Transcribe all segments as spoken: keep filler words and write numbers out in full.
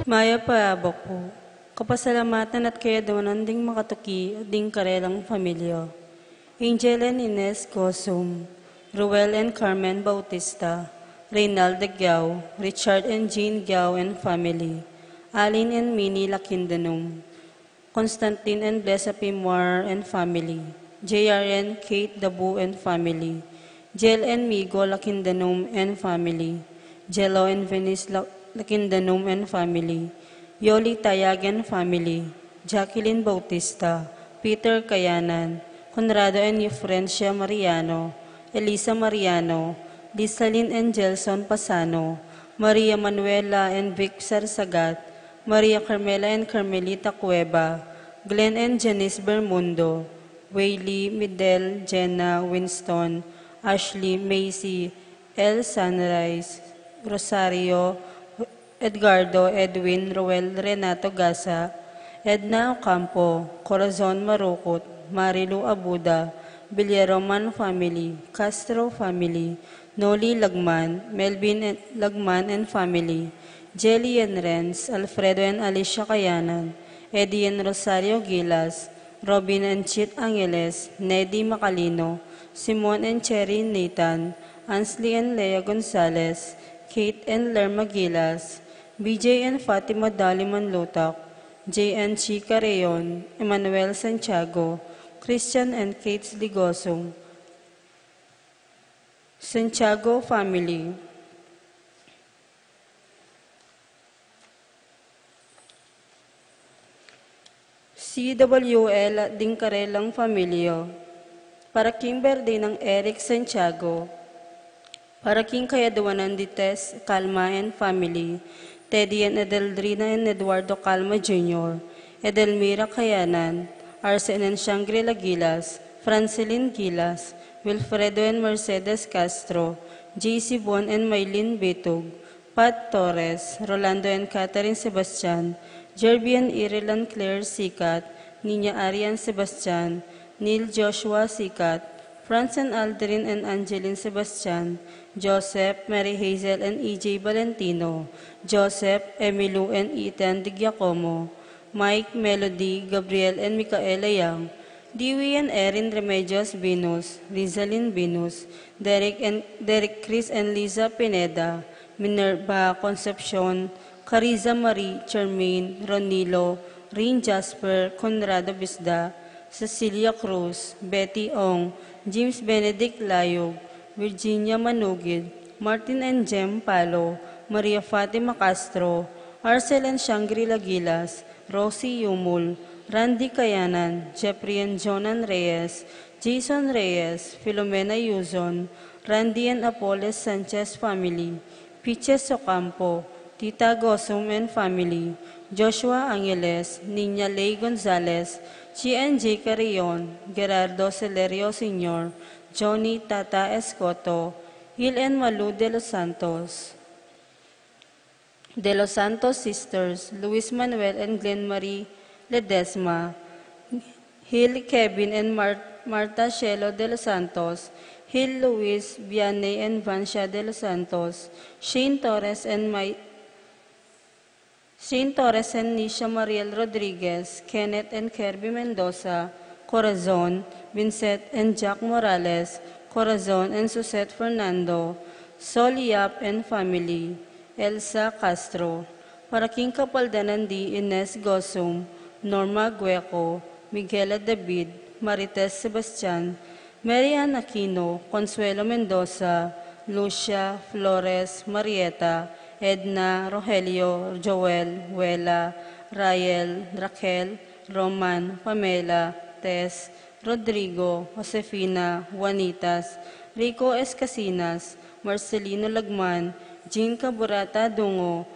Mayap a abak pu. Kapasalamatan at kayadwanan ding makatuki at ding karelang pamilya. Angel and Ines Gosum, Ruel and Carmen Bautista, Reynald Dagiao, Richard and Jean Gao and family, Alin and Minnie Lakindanum, Constantine and Blesa Pimwar and family, J R and Kate Dabu and family, Jel and Migo Lakindanum and family, Jello and Venice La-, Lakindanum and family, Yoli Tayag and family, Jacqueline Bautista, Peter Kayanan, Conrado and Eufrencia Mariano, Elisa Mariano, Lisalin and Gelson Pasano, Maria Manuela and Vic Sarsagat, Maria Carmela and Carmelita Cueva, Glenn and Janice Bermundo, Waylee, Midel, Jenna, Winston, Ashley, Macy, El Sunrise, Rosario, Edgardo, Edwin, Roel, Renato Gasa, Edna Ocampo, Corazon Marukut, Marilu Abuda, Villaroman family, Castro family, Noli Lagman, Melvin and, Lagman and family, Jelly and Renz, Alfredo and Alicia Kayanan, Eddie and Rosario Gilas, Robin and Chit Angeles, Neddy Macalino, Simon and Cherry Nathan, Ansley and Lea Gonzalez, Kate and Lerma Gilas, B J and Fatima Dali Manlutak, J and Chica Rayon, Emmanuel Santiago, Christian and Kate Ligosum, Santiago family. C W L at ding karelang pamilya. Para king birthday nang Eric Santiago. Para king kayadwanan di Tess Calma and family, Teddy and Edeldrina and Eduardo Calma Junior, Edelmira Kayanan, Arsen and Shangri-La Gilas, Francelin Gilas, Wilfredo and Mercedes Castro, J C Bon and Maylin Bitug, Pat Torres, Rolando and Catherine Sebastian, Jerby and Irilan Claire Sikat, Nina Arian Sebastian, Neil Joshua Sikat, Franz and Aldrin and Angeline Sebastian, Joseph, Mary Hazel and E J Valentino, Joseph, Emilou and Ethan Di Giacomo, Mike, Melody, Gabriel and Micaela Yang, Dewey and Erin Remedios Venus, Rizalin Venus, Derek and, Derek Chris and Liza Pineda, Minerva Concepcion, Cariza Marie, Charmaine, Ronilo, Rin Jasper, Conrado Bisda, Cecilia Cruz, Betty Ong, James Benedict Layog, Virginia Manugid, Martin and Jem Palo, Maria Fatima Castro, Arcel and Shangri-La Gilas, Rosie Yumul, Randy Kayanan, Jeffrey and Jonan Reyes, Jason Reyes, Filomena Yuzon, Randy and Apoles Sanchez family, Piches Ocampo, Tita Gosum and family, Joshua Angeles, Nina Ley Gonzalez, G and J Carrion, Gerardo Celerio Senior, Johnny Tata Escoto, Hil and Malu de los Santos. De los Santos sisters, Luis Manuel and Glenn Marie Ledesma, Hil Kevin and Mar-, Martha Shelo de los Santos, Hil Luis Vianney and Vancia de los Santos, Shane Torres and Mai-, Shane Torres and Nisha Mariel Rodriguez, Kenneth and Kirby Mendoza, Corazon, Vincent and Jack Morales, Corazon and Suzette Fernando, Sol Yap and family, Elsa Castro. Para king kapaldanan di Ines Gosum, Norma Gueco, Miguela David, Marites Sebastian, Mary Ann Aquino, Consuelo Mendoza, Lucia, Flores, Marieta, Edna, Rogelio, Joel, Wela, Rael, Raquel, Roman, Pamela, Tess, Rodrigo, Josefina, Juanitas, Rico Escasinas, Marcelino Lagman, Jean Caburata Dungo,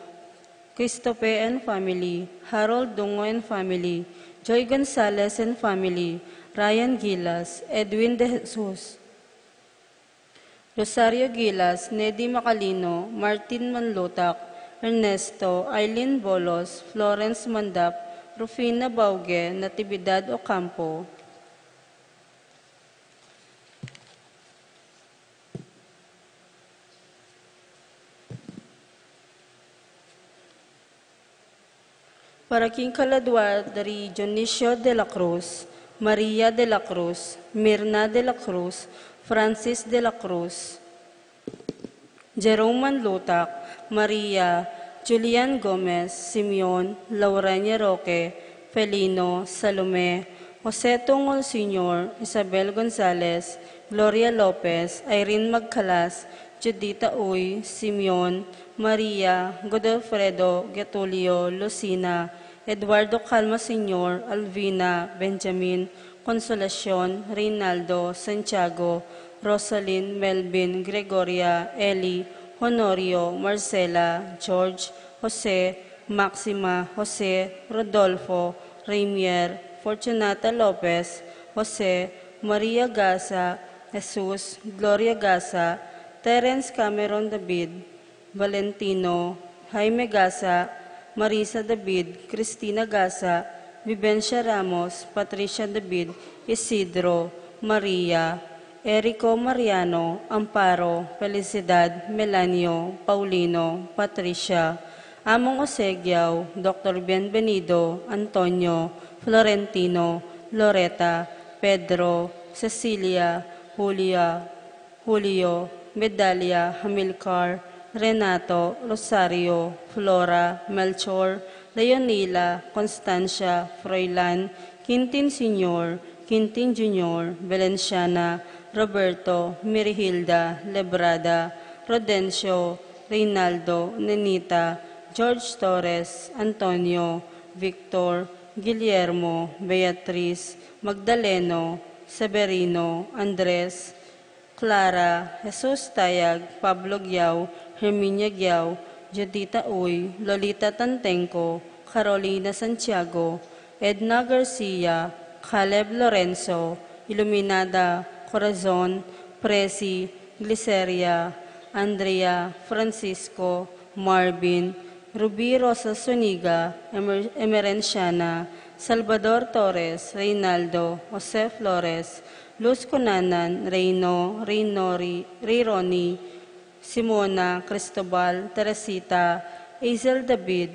Cristope and family, Harold Dungo and family, Joy Gonzalez and family, Ryan Gilas, Edwin De Jesus, Rosario Gilas, Nedy Macalino, Martin Manlutak, Ernesto, Eileen Bolos, Florence Mandap, Rufina Bauge, Natividad Ocampo. Para king kaladua da ri Dionisio de la Cruz, Maria de la Cruz, Mirna de la Cruz, Francis de la Cruz, Jerome Manlutak, Maria, Julian Gomez, Simeon, Laurenia Roque, Felino, Salome, Jose Tungol Senior, Isabel Gonzalez, Gloria Lopez, Irene Magcalas, Judita Uy, Simeon, Maria, Godofredo, Getulio, Lucina, Eduardo Calma Senior, Alvina, Benjamin, Consolacion, Reynaldo, Santiago, Rosalyn, Melvin, Gregoria, Eli, Honorio, Marcela, George, Jose, Maxima, Jose, Rodolfo, Rainier, Fortunata Lopez, Jose, Maria Gasa, Jesus, Gloria Gasa, Terence Cameron David, Valentino, Jaime Gasa, Marisa David, Cristina Gasa, Vivencia Ramos, Patricia David, Isidro, Maria, Erico Mariano, Amparo, Felicidad, Melanio, Paulino, Patricia, Among Osegiao, Doctor Bienvenido, Antonio, Florentino, Loreta, Pedro, Cecilia, Julia, Julio, Medalia, Hamilcar, Renato, Rosario, Flora, Melchor, Leonila, Constancia, Froilan, Quintin Senior, Quintin Junior, Valenciana, Roberto, Mirihilda, Lebrada, Rodencio, Reynaldo, Nenita, George Torres, Antonio, Victor, Guillermo, Beatriz, Magdaleno, Severino, Andres, Clara, Jesus Tayag, Pablo Giao, Herminia Giao, Judita Uy, Lolita Tantengco, Carolina Santiago, Edna Garcia, Caleb Lorenzo, Iluminada, Corazon, Presi, Gliceria, Andrea, Francisco, Marvin, Ruby Rosa Zuniga, Emer- Emerenciana, Salvador Torres, Reynaldo, Jose Flores, Luz Cunanan, Reino, Reino, Ri- Rironi, Simona, Cristobal, Teresita, Hazel David,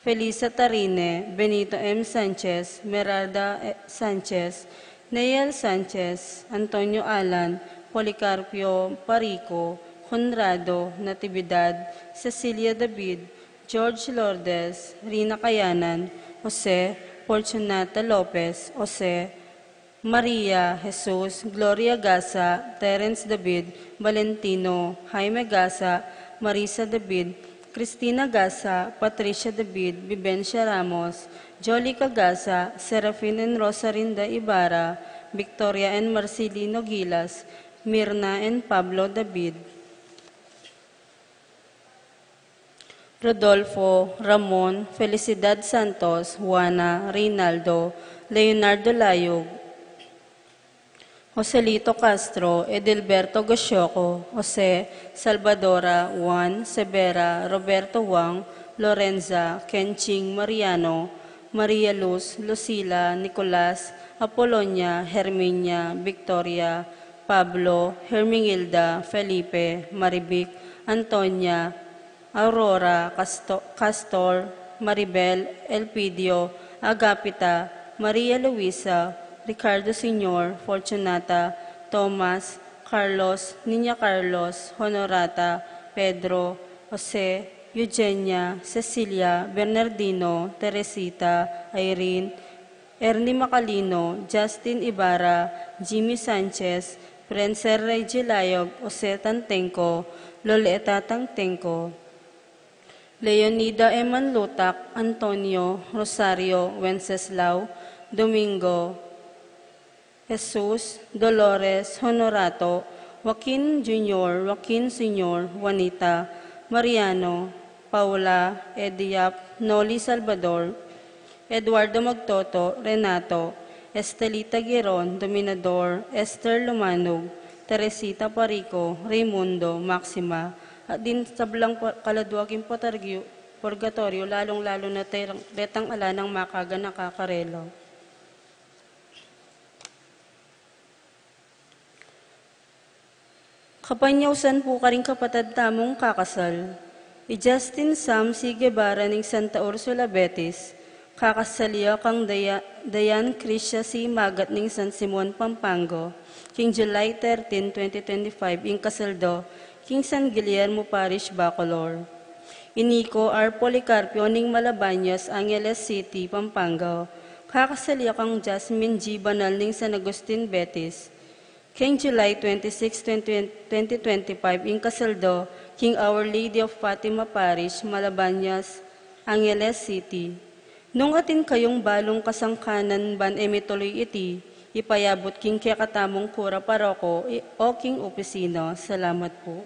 Felisa Tarine, Benito M. Sanchez, Merarda E- Sanchez, Neel Sanchez, Antonio Alan, Policarpio Parico, Conrado Natividad, Cecilia David, George Lourdes, Rina Kayanan, Jose, Fortunata Lopez, Jose, Maria, Jesus, Gloria Gasa, Terence David, Valentino, Jaime Gasa, Marisa David, Cristina Gasa, Patricia David, Vivencia Ramos, Jolica Gasa, Serafin and Rosarinda Ibarra, Victoria and Marcelino Gilas, Mirna and Pablo David, Rodolfo, Ramon, Felicidad Santos, Juana, Reynaldo, Leonardo Layug, Joselito Castro, Edilberto Gosioco, Jose, Salvadora, Juan, Severa, Roberto Wang, Lorenza, Kenching, Mariano, Maria Luz, Lucila, Nicolas, Apolonia, Herminia, Victoria, Pablo, Hermingilda, Felipe, Marivic, Antonia, Aurora, Casto- Castor, Maribel, Elpidio, Agapita, Maria Luisa, Ricardo Senior, Fortunata, Thomas, Carlos, Niña Carlos, Honorata, Pedro, Jose, Eugenia, Cecilia, Bernardino, Teresita, Irene, Ernie Macalino, Justin Ibarra, Jimmy Sanchez, Prencer Reggie Layog, Jose Tantengco, Loleta Tantengco, Leonida Eman Lutak, Antonio, Rosario, Wenceslao, Domingo, Jesus, Dolores, Honorato, Joaquin Junior, Joaquin Senior, Juanita, Mariano, Paula, Ediap, Noli Salvador, Eduardo Magtoto, Renato, Estelita Giron, Dominador, Esther Lumanug, Teresita Parico, Raimundo, Maxima, at ding sablang pa- kaladua king purgatoryo, purgatoryo, lalung-lalu na terang- detang ala nang makaganaka karela. Kapanyausan pu karing kapatad tamung kakasal. I Justin Sam C. Guevara ning Santa Ursula, Betis, kakasal ya kang Daya-, Dayan Krisha C. Magat ning San Simon, Pampanga, king July thirteen, twenty twenty-five, ing kasal da king San Guillermo Parish, Bacolor. I Nico R. Policarpio ning Malabanyas, Angeles City, Pampanga, kakasal ya kang Jasmine G. Banal ning San Agustin, Betis, king July twenty-six, twenty, twenty twenty-five, ing kasal da king Our Lady of Fatima Parish, Malabanyas, Angeles City. Nung atin kayung balung kasangkanan ban e mituluy iti, ipayabut king kekatamung kura paroko i-, o king opisina. Salamat pu.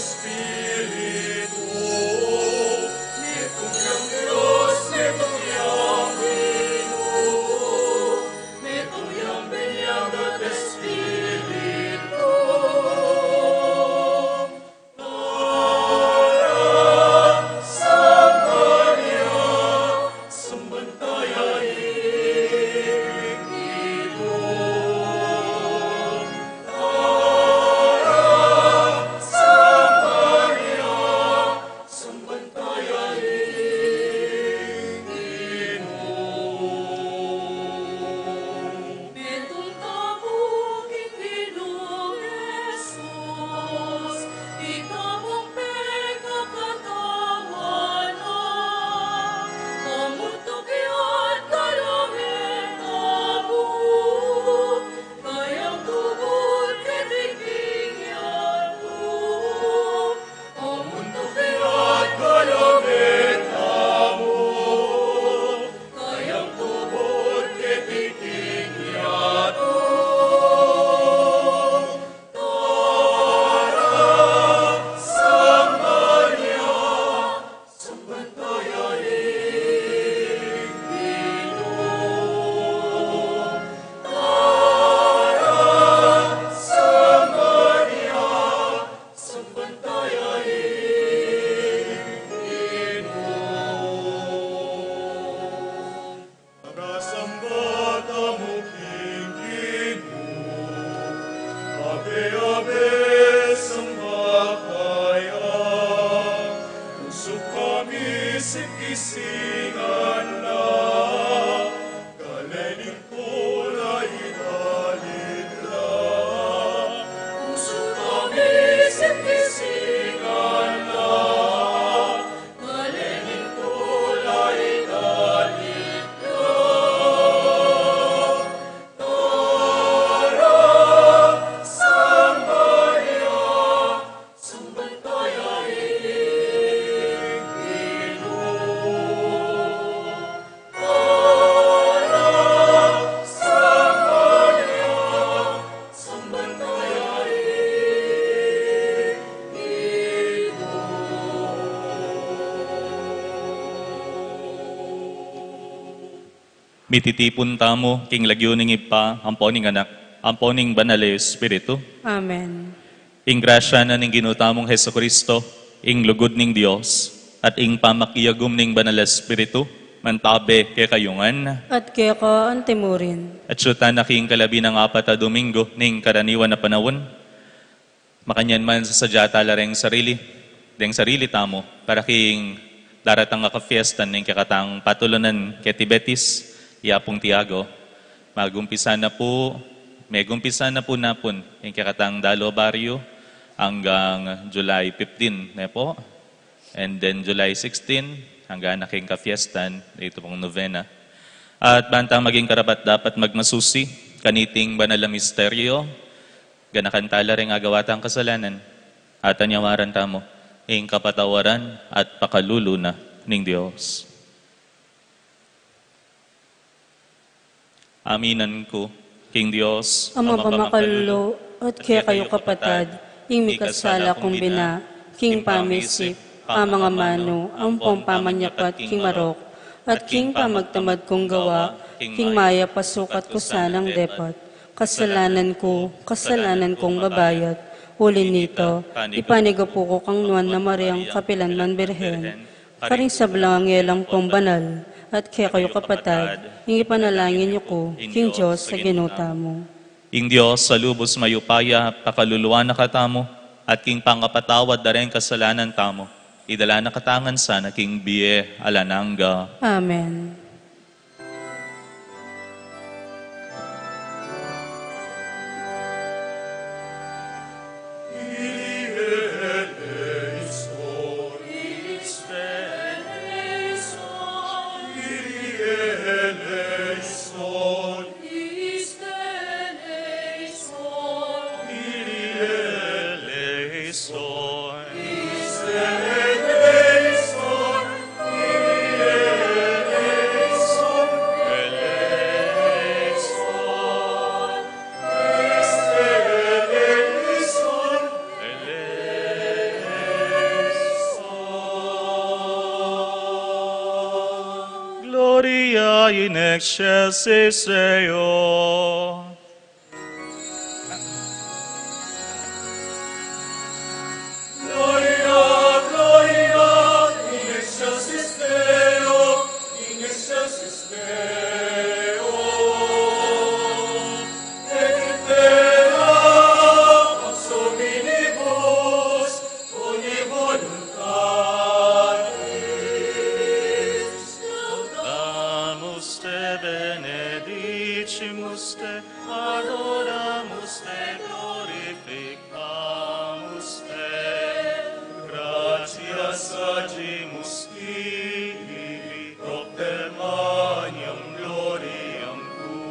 Espiritu, metung yang Dios, metung yang Ginu, metung yang binyag at Espiritu. Para sa Maria, sambantayain Ginu. Para sa Maria, sambantayain Ginu. Metung tamu king Ginung Jesus, ika mung pekakatawan na, amuntuk ya at kalabe tamu, kayang tubud keti king yatu. Amuntuk ya at kalabe tamu, kayang tubud keti king yatu. Tara, Santa Maria, sambantayain Ginu. Tara, Santa Maria, sambantayain Ginu. Magasamba tamu king Ginu, abe-abe samba kaya. Usuk kami king kisingan na, kalening tula ing dalit la. Usuk kami king kisingan na, kalening tula ing dalit la. Tara, Santa Maria, sambantayain Ginu. Tara, Santa Maria, sambantayain Ginu. Mititipun tamu king lagyu ning Ibpa, ampo ning Anak, ampo ning Banal a Espiritu. Amen. Ing grasya na ning Ginu tamung Jesucristo, ing lugud ning Dios, at ing pamakiagum ning Banal a Espiritu, mantabe kekayu ngan. At keka antimurin. At siyutan na king kalabi nang apat a Domingo ning karaniwan a panaun. Makanyan man, sasadya tala reng sarili, deng sarili tamu, para king daratang a kafiestan ning kekatang patulunan keti Betis, i Apung Tiago. Magumpisa na pu, megumpisa na pu napun ing kekatang Dalo Barrio anggang July fifteen, ne pu? And then July sixteen, anggang na king kafiestan, ito pung novena. At bantang maging karapat-dapat magmasusi kaniting banal a misteryo, ganakan tala ring agawa tang kasalanan, at anyawaran tamu ing kapatawaran at pakalulu na ning Dios. Aminan ku king Dios, Ama, Ama pamakalulu, at kekayu kapatad, ing mikasala kung bina, king pamisip, pamangamanu, ampong pamanyapat king marok, at king pamagtamad kung gawa, king mayap a sukat ku sanang depat. Kasalanan ku, kasalanan kung babayat. Uli nito, ipanigapu ku kang Nuan a Mariang kapilan man Birhen, karing sablang anghel ampong banal, at kekayu kapatad, ing ipanalangin yu ku king Dios a Ginu tamu. Ing Dios a lubus mayupaya pakaluluan na katamu, at king pangapatawad da reng kasalanan tamu, idala na katamu ngan sana king bie alang angga. Amen. Gloria in excelsis Deo. Gloria, gloria in excelsis Deo, in excelsis Deo. Et in terra pax hominibus, boni voluntatis. Laudamus te, benedicimus te, adoramus te, glorificamus te. Gratias agimus tibi, propter magnam gloriam tuam.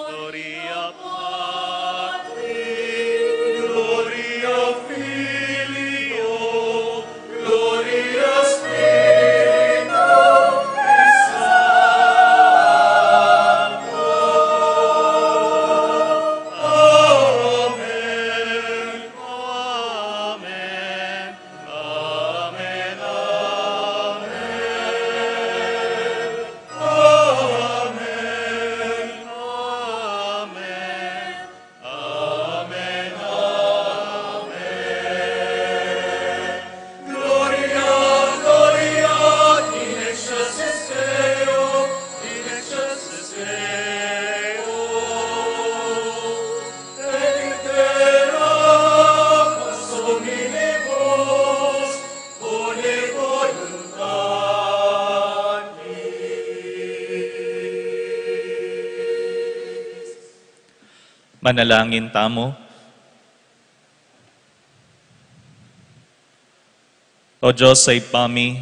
Gloria Patri, Gloria Filio, Gloria Spiritu Sancto. Amen. Amen. Amen, amen. Amen, amen. Amen, amen. Gloria, gloria in excelsis Deo, in excelsis Deo. Et in terra pax hominibus, boni voluntatis. Manalangin tamu. O Dios a Ibpa mi,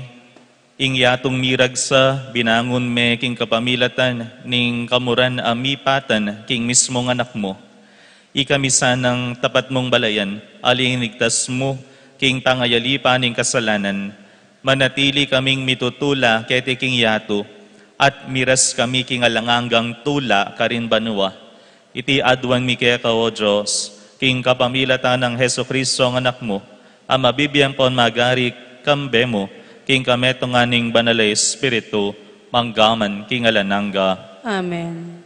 ing yatung miragsa binangun me king kapamilatan ning kamuran a mipatan king mismung Anak mu. Ikami sanang tapat mung balayan, aling inigtas mu king pangayalipa ning kasalanan, manatili kaming mitutula keti king yatu, at miras kami king alang anggang tula karin banua. Iti aduan mi keka, O Dios, king kapamilatan nang Jesucristo a Anak mu, a mabibie ampon magari kambe mu, king kametungan ning Banal a Espiritu, mangga man king alang angga. Amen.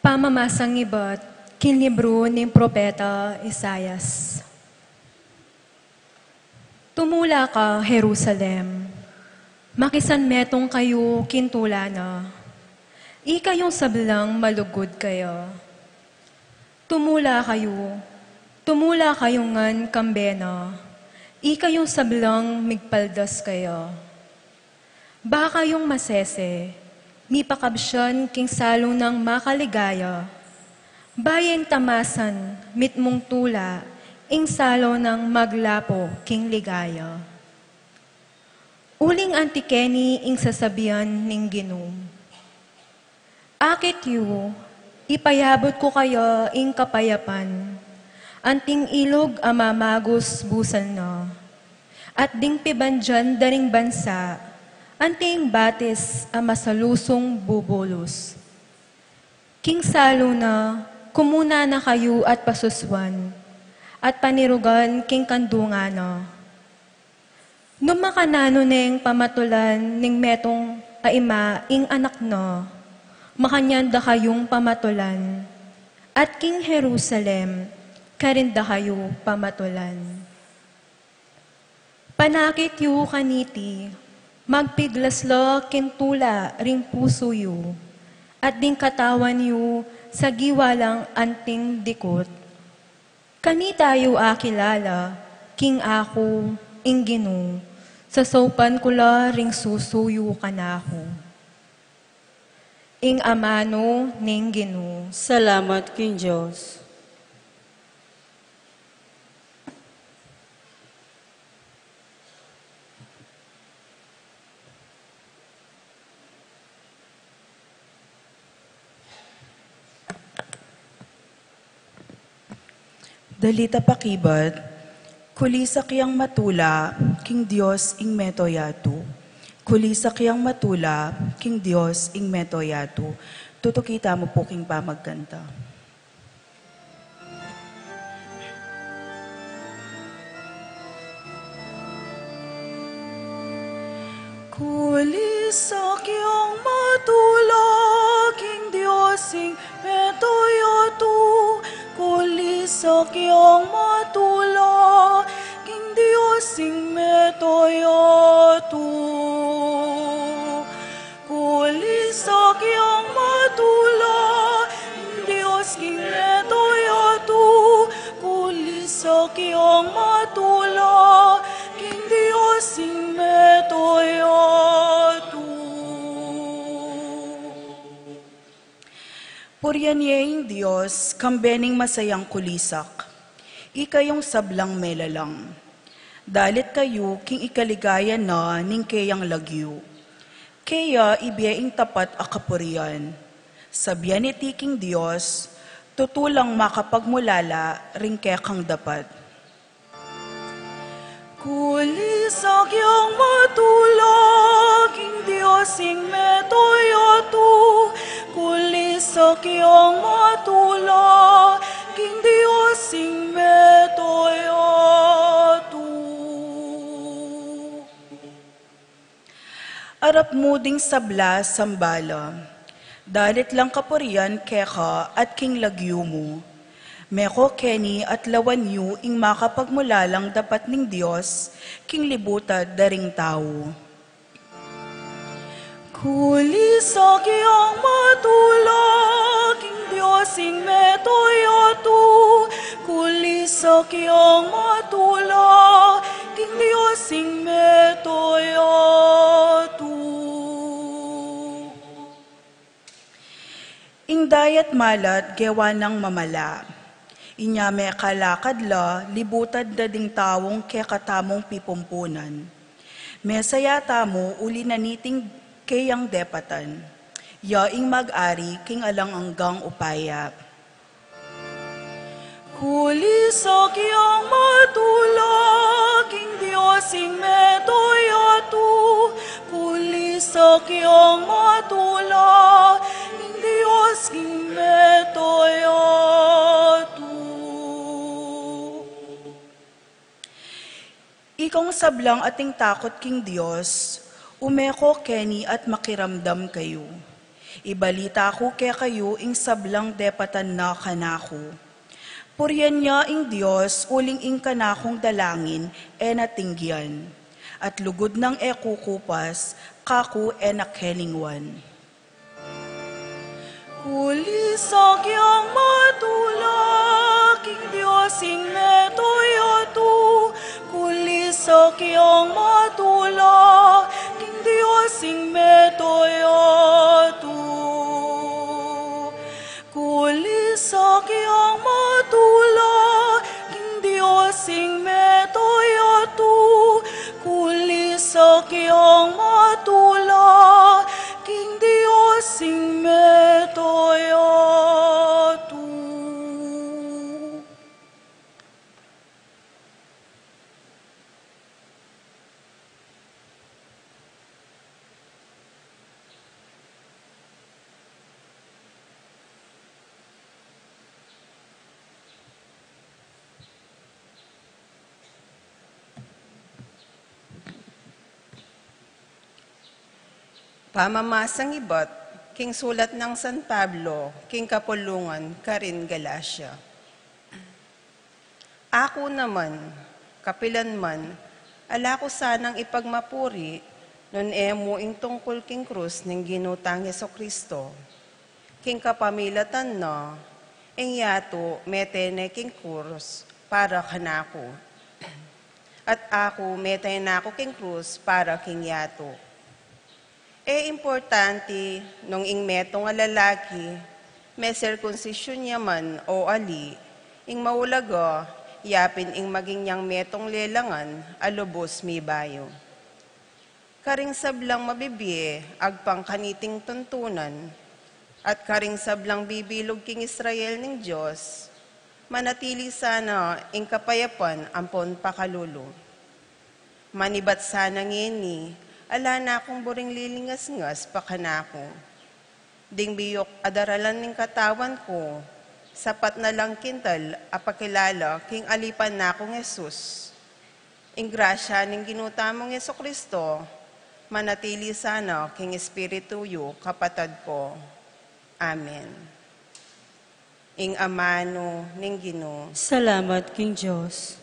Pamamasang ibat king libru ning propeta Isaias. Tumula ka, Jerusalem, makisanmetung kayu king tula na, ikayung sablang malugud kaya. Tumula kayu, tumula kayu ngan kambe na, ikayung sablang migpaldas kaya. Ba kayung masese, mipakabsian king salu nang makaligaya. Ba yeng tamasan mitmung tula ing salu nang maglapu king ligaya. Uling anti keni ing sasabian ning Ginu. Akit yu, ipayabut ku kaya ing kapayapan, anting ilug a mamagus busal na, at ding pibandian da ring bansa, anting batis a masalusung bubulus. King salu na, kumuna na kayu at pasusuan, at panirugan king kandungan na. Nung makananu neng pamatulan ning metung a ima ing anak na, makanyan da kayung pamatulan, at king Jerusalem, karin da kayu pamatulan. Panakit yu kaniti, magpiglas la king tula ring pusu yu, at ding katawan yu sagiwa lang anting dikut. Kanita yu akilala king aku, ing Ginu, sasaupan ku la ring susu yu kanaku. Ing amanu ning Ginu. Salamat king Dios. Dalit a pakibat, kulisak yang matula, King Dios ing mabilug a yatu. Kulisak yang matula, king Dios ing mabilug a yatu. Tutuki tamu pu king pamagkanta. Kulisak yang matula, king Dios ing mabilug a yatu. Kulisak yang matula, king Dios ing mabilug a yatu. Kulisak yang matula, king Dios ing mabilug a yatu. Kulisak yang matula, king Dios ing mabilug a yatu. Purian ye ing Dios, kambe ning masayang kulisak. Ikayung sablang melalang. Dalit kayu king ikaligaya na ning keyang lagyu. Keya ibie ing tapat a kapurian. Sabian iti king Dios, tutu lang makapagmulala ring kekang dapat. Kulisak yang matula, king Dios ing mabilug a yatu. Kulisak yang matula, king Dios ing mabilug a yatu. Arap mu ding sabla sambala. Dalit lang kapurian keka at king lagyu mu. Meko keni at lawan yu ing makapagmulalang dapat ning Dios, king libutad da ring tau. Kulisak yang matula, king Dios ing mabilug a yatu. Kulisak yang matula, king Dios ing mabilug a yatu. Ing dayat malat gewa nang mamala. Inya mekalakad la, libutad da ding taung kekatamung pipumpunan. Mesaya tamu uli na niting keyang depatan. Ya ing mag-ari king alang anggang upaya. Kulisak yang matula, king Dios ing mabilug a yatu. Kulisak yang matula, king Dios ing mabilug a yatu. Ikong sablang ating takut king Dios, ume ko keni at makiramdam kayu. Ibalita ku kekayu ing sablang depatan na kanaku. Purian ya ing Dios uling ing kanakung dalangin e na tinggian, at lugud nang e kukupas, kaku e na kelingwan. Kulisak yang matula, king Dios ing mabilug a yatu. Kulisak yang matula, king Dios ing mabilug a yatu. Kulisak yang matula, king Dios ing mabilug a yatu. Kulisak yang matula, king Dios ing mabilug a yatu. Pamamasang ibat king sulat nang San Pablo king kapulungan karin Galacia. Aku naman, kapilan man, ala ku sanang ipagmapuri, nune mu ing tungkul king krus ning Ginu tang Jesucristo. King kapamilatan na, ing yatu mete ne king krus para kanaku. At aku mete na ku king krus para king yatu. E importante nung ing metung a lalaki, me sirkunsisyun ya man o ali, ing maulaga, yapin ing maging yang metung lelangan a lubus mibayu. Karing sablang mabibie, agpang kaniting tuntunan, at karing sablang bibilug king Israel ning Dios, manatili sana ing kapayapan ampon pakalulu. Manibat sana ngeni, ala na kung buring lilingasngas pa kanaku. Ding biyuk a daralan ning katawan ku, sapat na lang kintal a pakilala king alipan na kung Jesus. Ing grasya ning Ginu tamung Jesu-Cristo, manatili sana king espiritu yu, kapatad ku. Amen. Ing amanu ning Ginu. Salamat king Dios.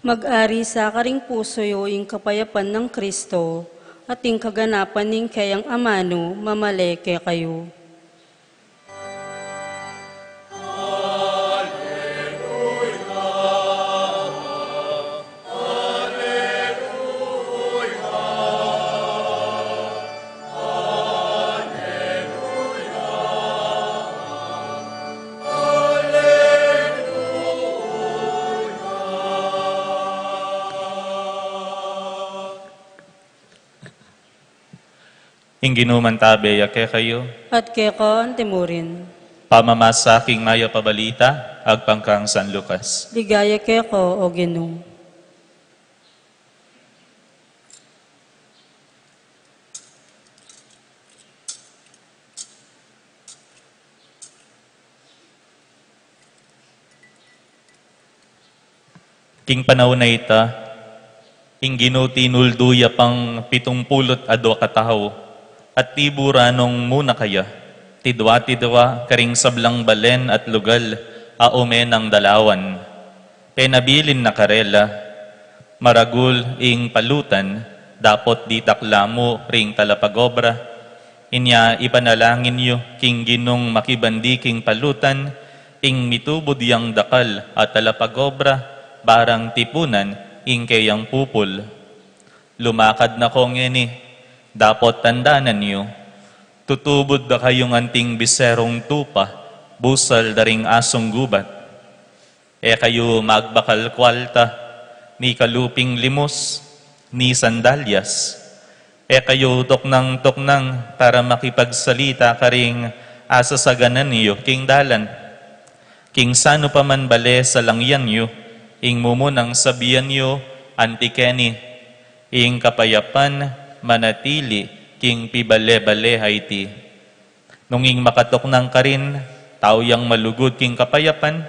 Mag-ari sa karing pusu yu ing kapayapan nang Kristo, at ing kaganapan ning keyang amanu mamale kekayu. Ing Ginu mantabe ya kekayu. At keka antimurin. Pamamasa king mayap a balita agpang kang San Lucas. Ligaya keka, o Ginu. King panaun a ita, ing Ginu tinuldu ya pang pitumpulu't adua katau, at tibura nung muna kaya, tidwa-tidwa karing sablang balen at lugal a ume nang dalawan. Penabilin na karela, maragul ing palutan, dapot ditak la mu ring talapagobra. Inya ipanalangin yu king Ginung makibandi king palutan, ing mitubud yang dakal a talapagobra, barang tipunan ing keyang pupul. Lumakad na ko ngeni, dapot tandanan yu, tutubud da kayung anting biserung tupa, busal da ring asung gubat. E kayu magbakal kwalta, ni kaluping limus, ni sandalyas. E kayu tuknang-tuknang para makipagsalita karing asasaganan yu king dalan. King sanu pa man bale salangyan yu, ing mumunang sabian yu anti keni, ing kapayapan manatili king pibale-bale a iti. Nung ing makatuknang karin, tau yang malugud king kapayapan,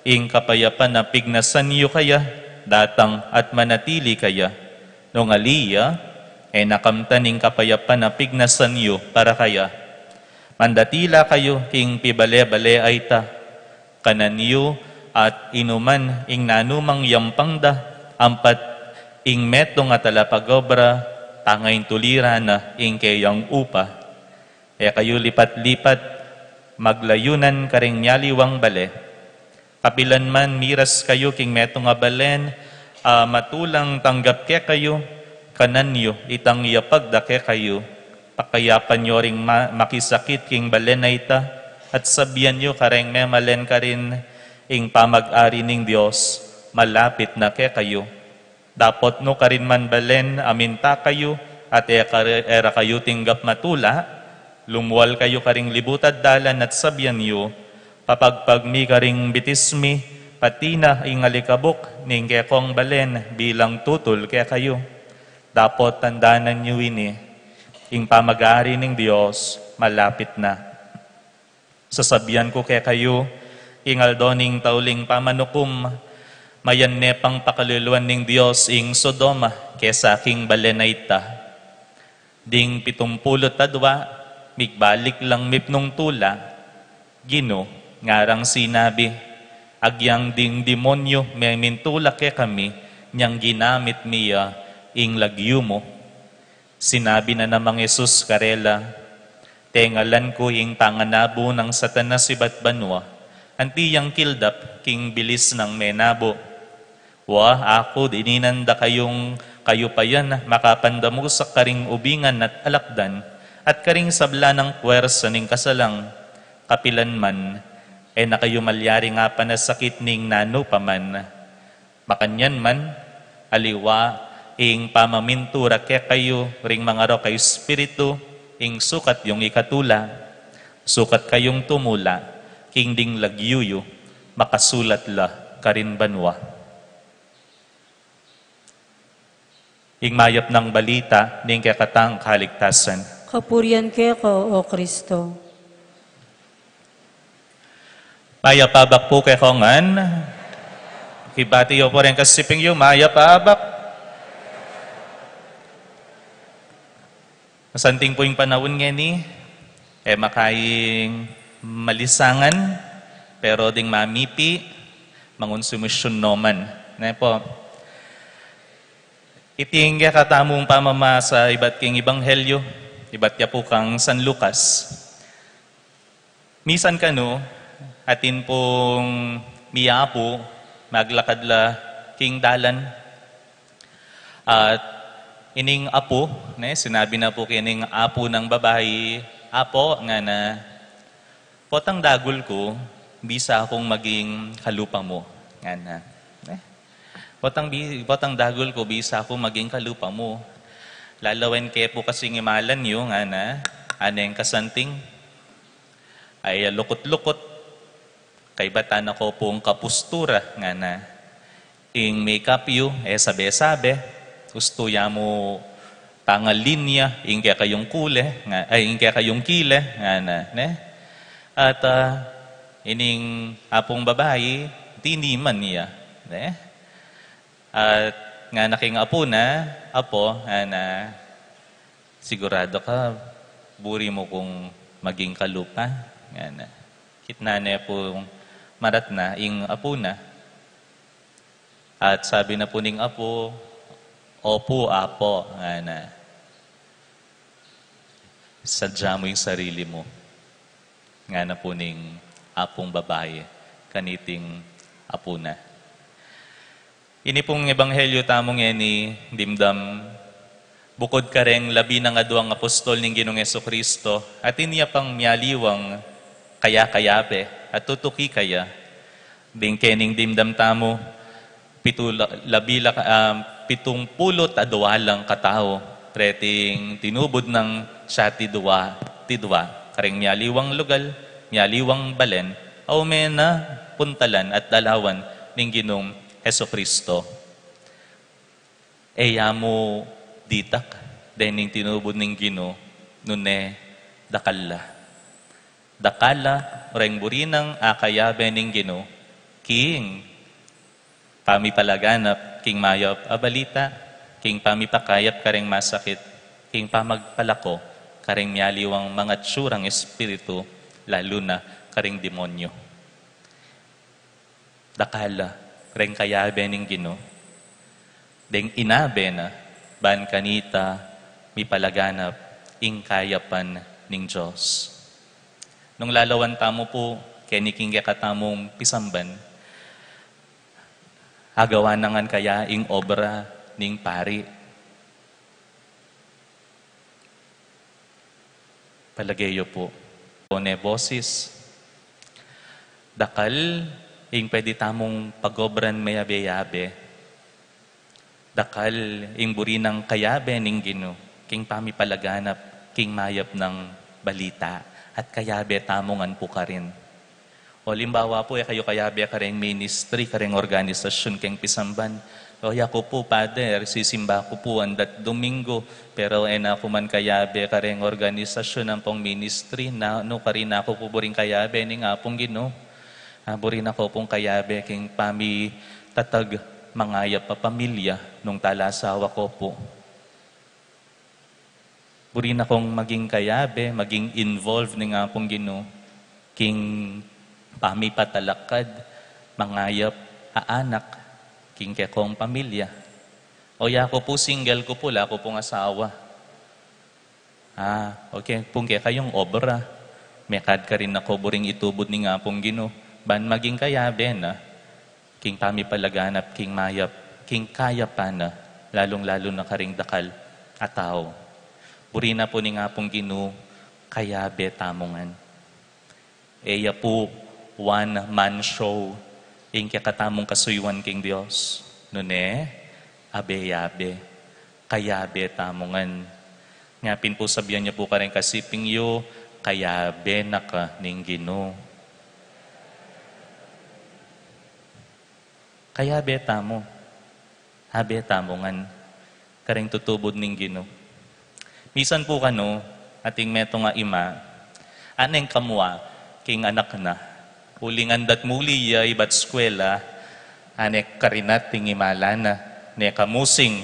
ing kapayapan a pignasan yu kaya, datang at manatili kaya. Nung ali ya, e na kamtan ing kapayapan a pignasan yu para kaya. Mandatila kayu king pibale-bale a ita. Kanan yu at inuman ing nanumang yampang da, ampat ing metung a talapagobra, tangay tulira na ing keyang upa. E kayu lipat-lipat, maglayunan karing mialiwang bale. Kapilan man miras kayu king metung a balen a matulang tanggap kekayu, kanan yu itang yapag da kekayu. Pakayapan yu ring ma-, makisakit king balen a ita, at sabian yu kareng memalen karin, ing pamag-ari ning Dios malapit na kekayu. Dapot nu karin man balen a minta kayu, at e kare-, e ra kayu tinggap matula, lumual kayu karing libutad dalan at sabian yu, papagpag mi karing bitis mi, pati na ing alikabuk ning kekong balen bilang tutul kekayu. Dapot tandanan yu ini, ing pamag-ari ning Dios malapit na. Sasabian ku kekayu, ing aldo ning tauling pamanukum, mayan ne pang pakaluluan ning Dios ing Sodoma kesa king balen a ita. Ding pitumpulu't adua, migbalik lang mipnung tula, Ginu, ngarang sinabi, agyang ding demonyu memintula kekami, nyang ginamit mi ya ing lagyu mu. Sinabi na namang Jesus karela, tengalan ku ing panganabu nang Satanas ibat banua, anti yang kildap king bilis nang menabu. Wa, aku, dininan da kayung kayu pa yan makapandamusak karing ubingan at alakdan, at karing sabla nang puwersa ning kasalang, kapilan man, e na kayu malyari nga panasakit ning nanu pa man. Makanyan man, aliwa ing pamamintura kekayu ring mangarok a espiritu, ing sukat yung ikatula, sukat kayung tumula, king ding lagyu yu, makasulat la karin banua. Ing mayap nang balita ning kekatang kaligtasan. Kapurian keka, O Kristo. Mayap a abak pu kekongan. Kibati yu pu ring kasiping yu, mayap a abak. Masanting pu ing panaun ngeni, e makaing malisangan, pero ding mamipi, mangunsumisyun no man. Ne pu? Iti ing kekatamung pamamasa ibat king Ebanghelyo, ibat ya pu kang San Lucas. Misan kanu, atin pung miyapu, maglakad la king dalan. At ining apu, ne, sinabi na pu kening apu nang babai, "Apo," ngana, "potang dagul ku, bisa kung maging kalupa mu," ngana. Ne? "Potang bi-, potang dagul ku, bisa kung maging kalupa mu. Lalawen ke pu kasing imalan yu," ngana, "aneng kasanting, ay lukut-lukut, kaybat na ku pung kapustura," ngana. "Ing makeup yu, e sabe-sabe, ustu ya mu tangalinya ing kekayung kule, nga, ay, ing kekayung kile," ngana, ne? At, ah, ining apung babai, tiniman ya, ne? At ngana king apu na, "Apo," ngana, "sigurado ka, buri mu kung maging kalupa?" ngana. Kitnan ne pung maratna ing apu na. At sabi na pu ning apu, "Opu, Apo," ngana. "Sadya mu ing sarili mu," ngana pu ning apung babai kaniting apu na. Ini pung ebanghelyo tamu ngeni dimdam bukud kareng labi nang aduang apostol ning Ginung Jesucristo, atin ya pang mialiwang kaya-kayabe at tutuki kaya. Ding kening dimdam tamu, pitu la-, labi la-, ah, pitung pulu't adua lang katau, reting tinubud nang siyat ti dua, ti dua, kareng mialiwang lugal, mialiwang balen, a ume na puntalan at dalawan ning Ginung Jesucristo. E ya mu ditak dening tinubud ning Ginu, nune dakal la. Dakal la reng buri nang akayabe ning Ginu, king pamipalaganap king mayap a balita, king pamipakayap kareng masakit, king pamagpalako kareng mialiwang mangatsurang espiritu, lalu na kareng demonyo. Dakal la reng kayabe ning Ginu, deng inabe na, ban kanita mipalaganap ing kayapan ning Dios. Nung lalawan tamu pu keni king kekatamung pisamban, agawa na ngan kaya ing obra ning pari? Palage yu pu, o ne bosis, dakal ing pwede tamung pagobran mayabe-yabe. Dakal ing buri nang kayabe ning Ginu king pamipalaganap king mayap nang balita, at kayabe tamu ngan pu karin. O, alimbawa pu, e kayu kayabe kareng ministry, kareng organisasyun keng pisamban. O, yaku pu, Pader, sisimba ku pu andat Domingo, pero e na ku man kayabe kareng organisasyun ampong ministry, nanu karin aku pu buring kayabe ning Apung Ginu. A, buri na ku pung kayabe king pamitatag mangayap a pamilya nung talasawa ku pu. Buri na kung maging kayabe, maging involved ning Apung Ginu king pamipatalakad mangayap a anak king kekong pamilya. O, yaku pu, single ku pu, ala ku pung asawa. A, okay, pung kekayung obra, mekad karin aku buring itubud ning Apung Ginu, ban maging kayabe na king pamipalaganap king mayap, king kayapan na lalung-lalu na karing dakal a tau. Buri na pu ning Apung Ginu, kayabe tamu ngan. E ya pu one man show ing kekatamung kasuyuan king Dios. Nune, abe-yabe, kayabe tamu ngan. Nya pin pu sabian yu pu karing kasiping yu, kayabe na ka ning Ginu. Kayabe tamu. Abe tamu ngan karing tutubud ning Ginu. Misan pu kanu, ating metung a ima, aneng kamua king anak na. Uling andat muli ya ibat eskwela, ane karinat ing imala na, ne kamusing,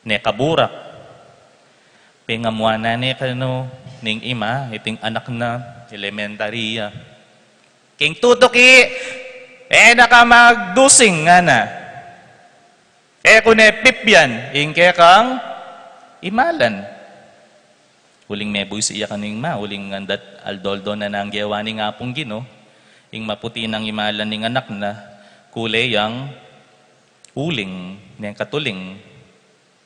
ne kaburak. Pengamua na ne kanu ning ima, iting anak na, elementary ya. King tutuki, e na ka magdusing, ngana. E ku ne pipian ing kekang imalan. Uling mebuisi ya kanu ning ima, uling andat aldo-aldo na nang gewa ning Apung Ginu, ing maputi nang imalan ning anak na, kule yang uling, neng katuling.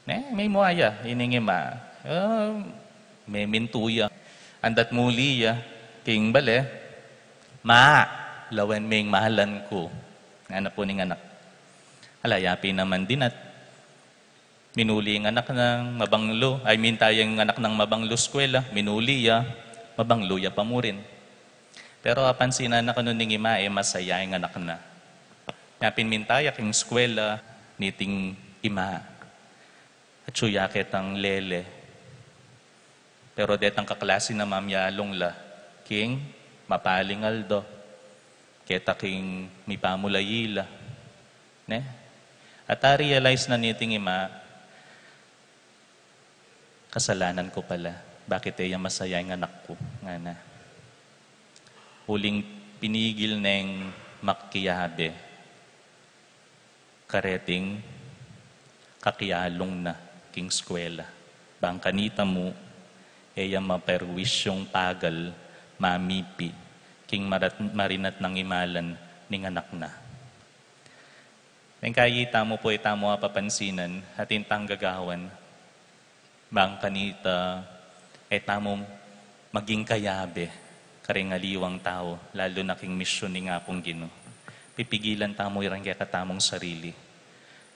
Ne, memua ya ining ima. Ah, memintu ya. Andat muli ya king bale, "Ma, lawen me ing malan ku," ngana pu ning anak. Ala, yapin naman dinat. Minuli ing anak nang mabanglu, ay, minta ya ing anak nang mabanglu eskwela, minuli ya, mabanglu ya pa murin. Pero apansinan na kanu ning ima, e masaya ing anak na. Yapin minta ya king eskwela niting ima. Atyu ya ketang lele. Pero detang kaklasi na mamialung la king mapaling aldo, keta king mipamulayi la. Ne? At a-realize na niting ima, "Kasalanan ku pala. Bakit e ya masaya ing anak ku?" ngana. Uling pinigil neng makiabe kareting kakialung na king eskwela. Bang kanita mu, e ya maperwisyung pagal mamipi king marat-, marinat nang imalan ning anak na. Neng kayi tamu pu, e tamu apapansinan, atin tang gagawan. Bang kanita, e tamu maging kayabe karing aliwang tau, lalu na king misyun ning Apung Ginu. Pipigilan tamu ing kekatamung sarili.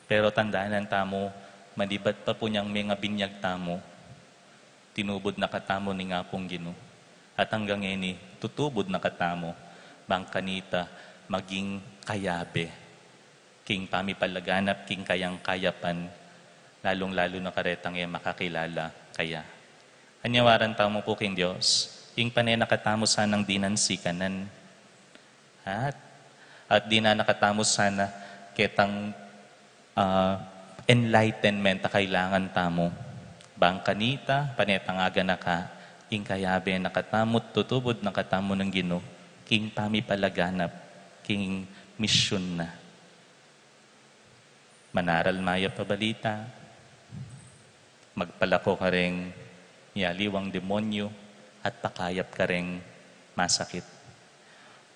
Pero tandanan tamu, manibat pa pu nyang mengabinyag tamu, tinubud na katamu ning Apung Ginu. At anggang ngeni, tutubud na katamu, bang kanita maging kayabe king pamipalaganap king kayang kayapan, lalung-lalu na karetang e makakilala kaya. Anyawaran tamu pu king Dios, ing pane na katamu sanang dinan sikanan. At, at dinan na katamu sana ketang, ah, enlightenment a kailangan tamu. Bang kanita, pane tang aganaka, ing kayabe na katamu, tutubud na katamu ning Ginu, king pamipalaganap king misyun na. Manaral mayap a balita, magpalako kareng mialiwang demonyu, at pakayap kareng masakit.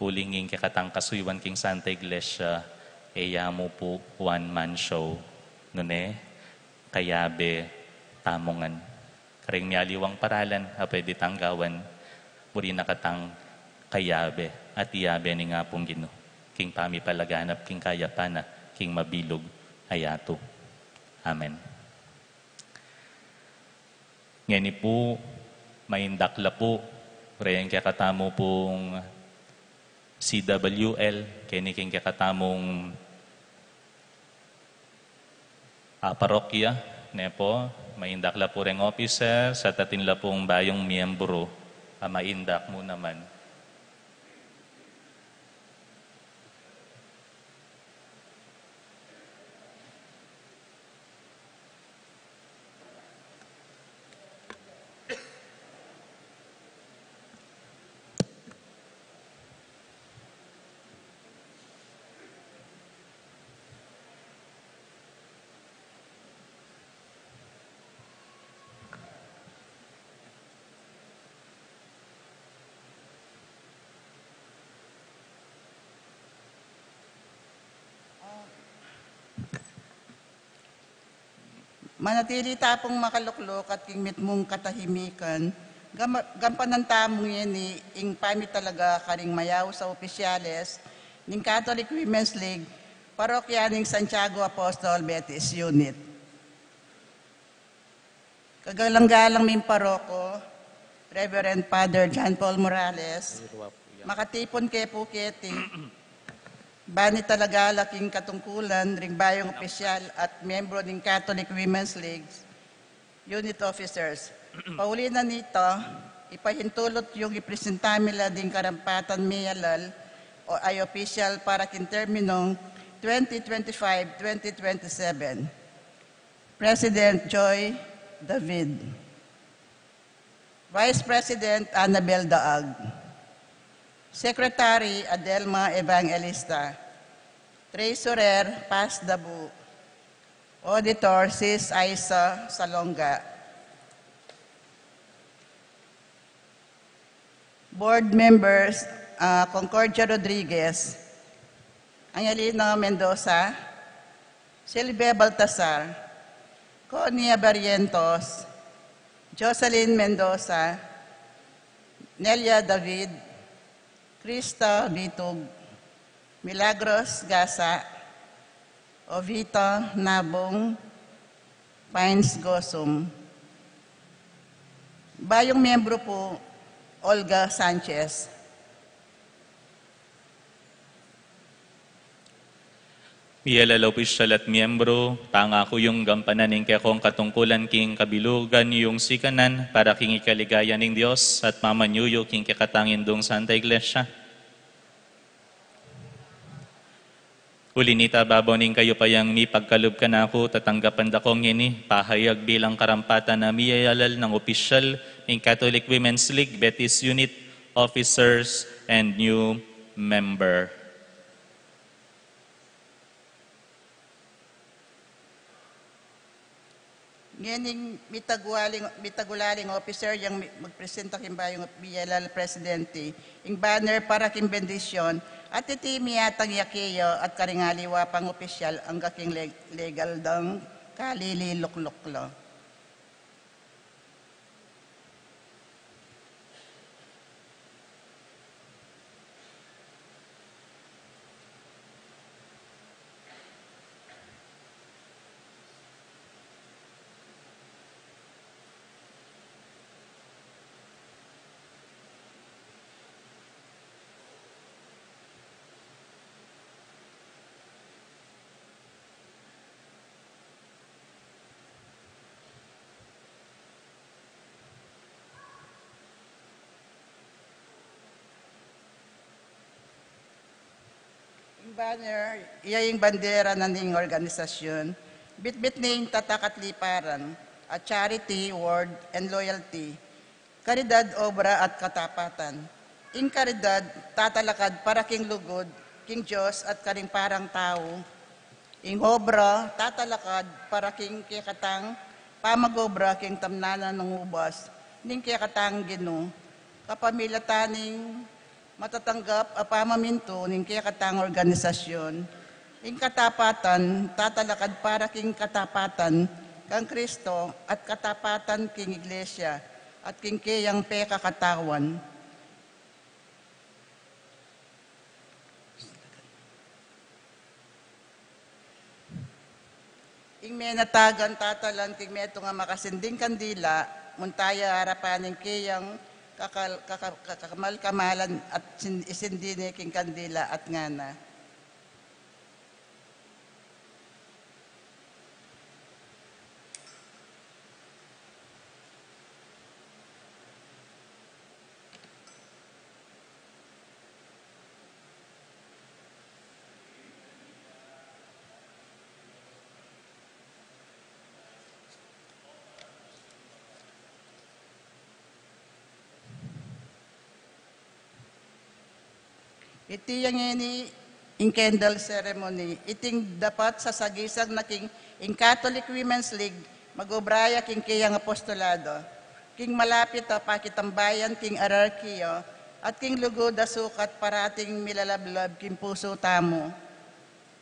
Uling ing kekatang kasuyuan king Santa Iglesia, e ya mu pu one man show, nune, kayabe tamu ngan. Kareng mialiwang paralan a pwede tang gawan, buri na katang kayabe at iyabe ning Apung Ginu, king pamipalaganap king kayapan na, king mabilug a yatu. Amen. Ngeni pu, maindak la pu reng kekatamu pung C W L, keni king kekatamung a parokya, ne pu, maindak la pu reng officers, at atin la pung bayung miyembru a maindak mu naman. Manatili ta pung makalukluk at king mitmung katahimikan, gam-, gampanan tamu ngeni ing pamitalaga karing mayaus a opisyales ning Catholic Women's League, parokya ning Santiago Apostol Betis Unit. Kagalang-galang ming paroko, Reverend Father John Paul Morales, makatipun ke pu keti, bani talaga la king katungkulan ring bayung opisyal at miyembro ning Catholic Women's League unit officers. Pauli na nita, ipahintulut yung ipresenta mi la ding karampatan miyalal o ay opisyal para king terminong twenty twenty-five, twenty twenty-seven. President Joy David. Vice President Annabel Daag. Secretary Adelma Evangelista. Treasurer Paz Dabu. Auditor Sis Aisa Salonga. Board members, ah, Concordia Rodriguez, Angelino Mendoza, Silvia Baltasar, Conia Barrientos, Jocelyn Mendoza, Nelia David, Krista Bitug, Milagros Gasa, Ovita Nabong, Pines Gosum. Bayung miyembro pu, Olga Sanchez. Miyalal a opisyal at miyembro, tanga ku yung gampanan ing kekong katungkulan king kabilugan yung sikanan para king ikaligaya ning Dios at mamanyuyu king kekatang indung Santa Iglesia. Uli nita, babo ning kayupayang mipagkalub kanaku, tatanggapan da kong ini pahayag bilang karampatan a miyalal nang opisyal ning Catholic Women's League Betis Unit, officers, and new member. Ngening mitagulaling, mitagulaling officer yang mi-, magpresenta king bayung miyalal presidente, ing banner para king bendisyon, at iti miyatang ya keya at karing aliwa pang opisyal angga king le-, legal dang kalililukluk la. Ing banner, iya ing bandera na ning organisasyon. Bitbit ning tatak at liparan, at charity, word, and loyalty. Karidad, obra, at katapatan. Ing karidad, tatalakad para king lugud king Dios at karing parang tau. Ing obra, tatalakad para king kekatang pamag-obra king tamnanan nang ubas ning kekatang Ginu, kapamilatan ning matatanggap a pamamintu ning kekatang organisasyon. Ing katapatan, tatalakad para king katapatan kang Kristo at katapatan king Iglesia at king keyang pekakatawan. Ing menatagan, tatalan king metung a makasinding kandila, munta ya arapan ning keyang kakal-, kaka-, kakamal-kamalan at sin-, isindi ne king kandila at ngana. Iti ya ngeni ing candle ceremony. Iting dapat sasagisag na king ing Catholic Women's League, mag-obra ya king keyang apostolado, king malapit a pakitambayan king ararkiya, at king lugud a sukat parating milalablab king pusu tamu.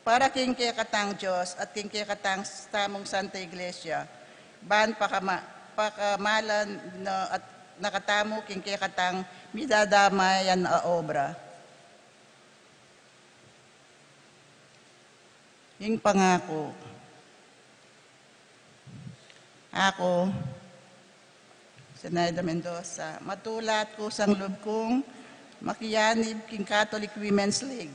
Para king kekatang Dios at king kekatang s-, tamung Santa Iglesia, ban pakama-, pakamalan na, at na katamu king kekatang midadamayan a obra. Ing pangaku. Aku, Zenaida Mendoza, matula at kusang lub kung makianib king Catholic Women's League.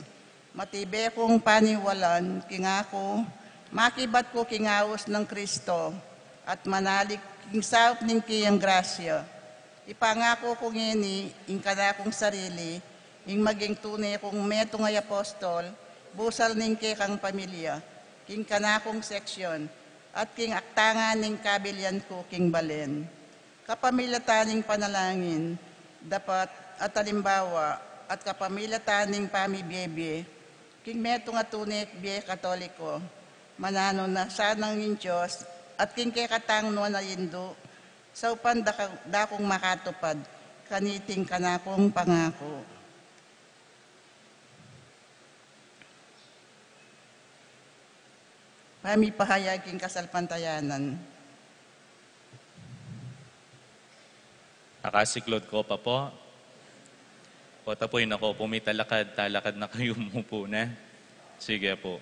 Matibe kung paniwalan king aku, makibat ku king aus nang Kristo, at manalig king saup ning keyang grasya. Ipangaku ku ngeni ing kanakung sarili, ing maging tune kung metung a apostol, busal ning kekang pamilya, king kanakung seksyon, at king aktangan ning kabilyan ku king balen. Kapamilatan ning panalangin, dapat at alimbawa, at kapamilatan ning pamibie-bie, king metung a tune bie Katoliko, mananu na sanang ing Dios, at king kekatang nuan a indu, saupan da ka-, da kung makatupad kaniting kanakung pangaku. Pamipahayag king kasalpantayanan. Akasiklod ko pa po. Pota po, inako po mitalakad, talakad na kayu, umupo na. Sige po.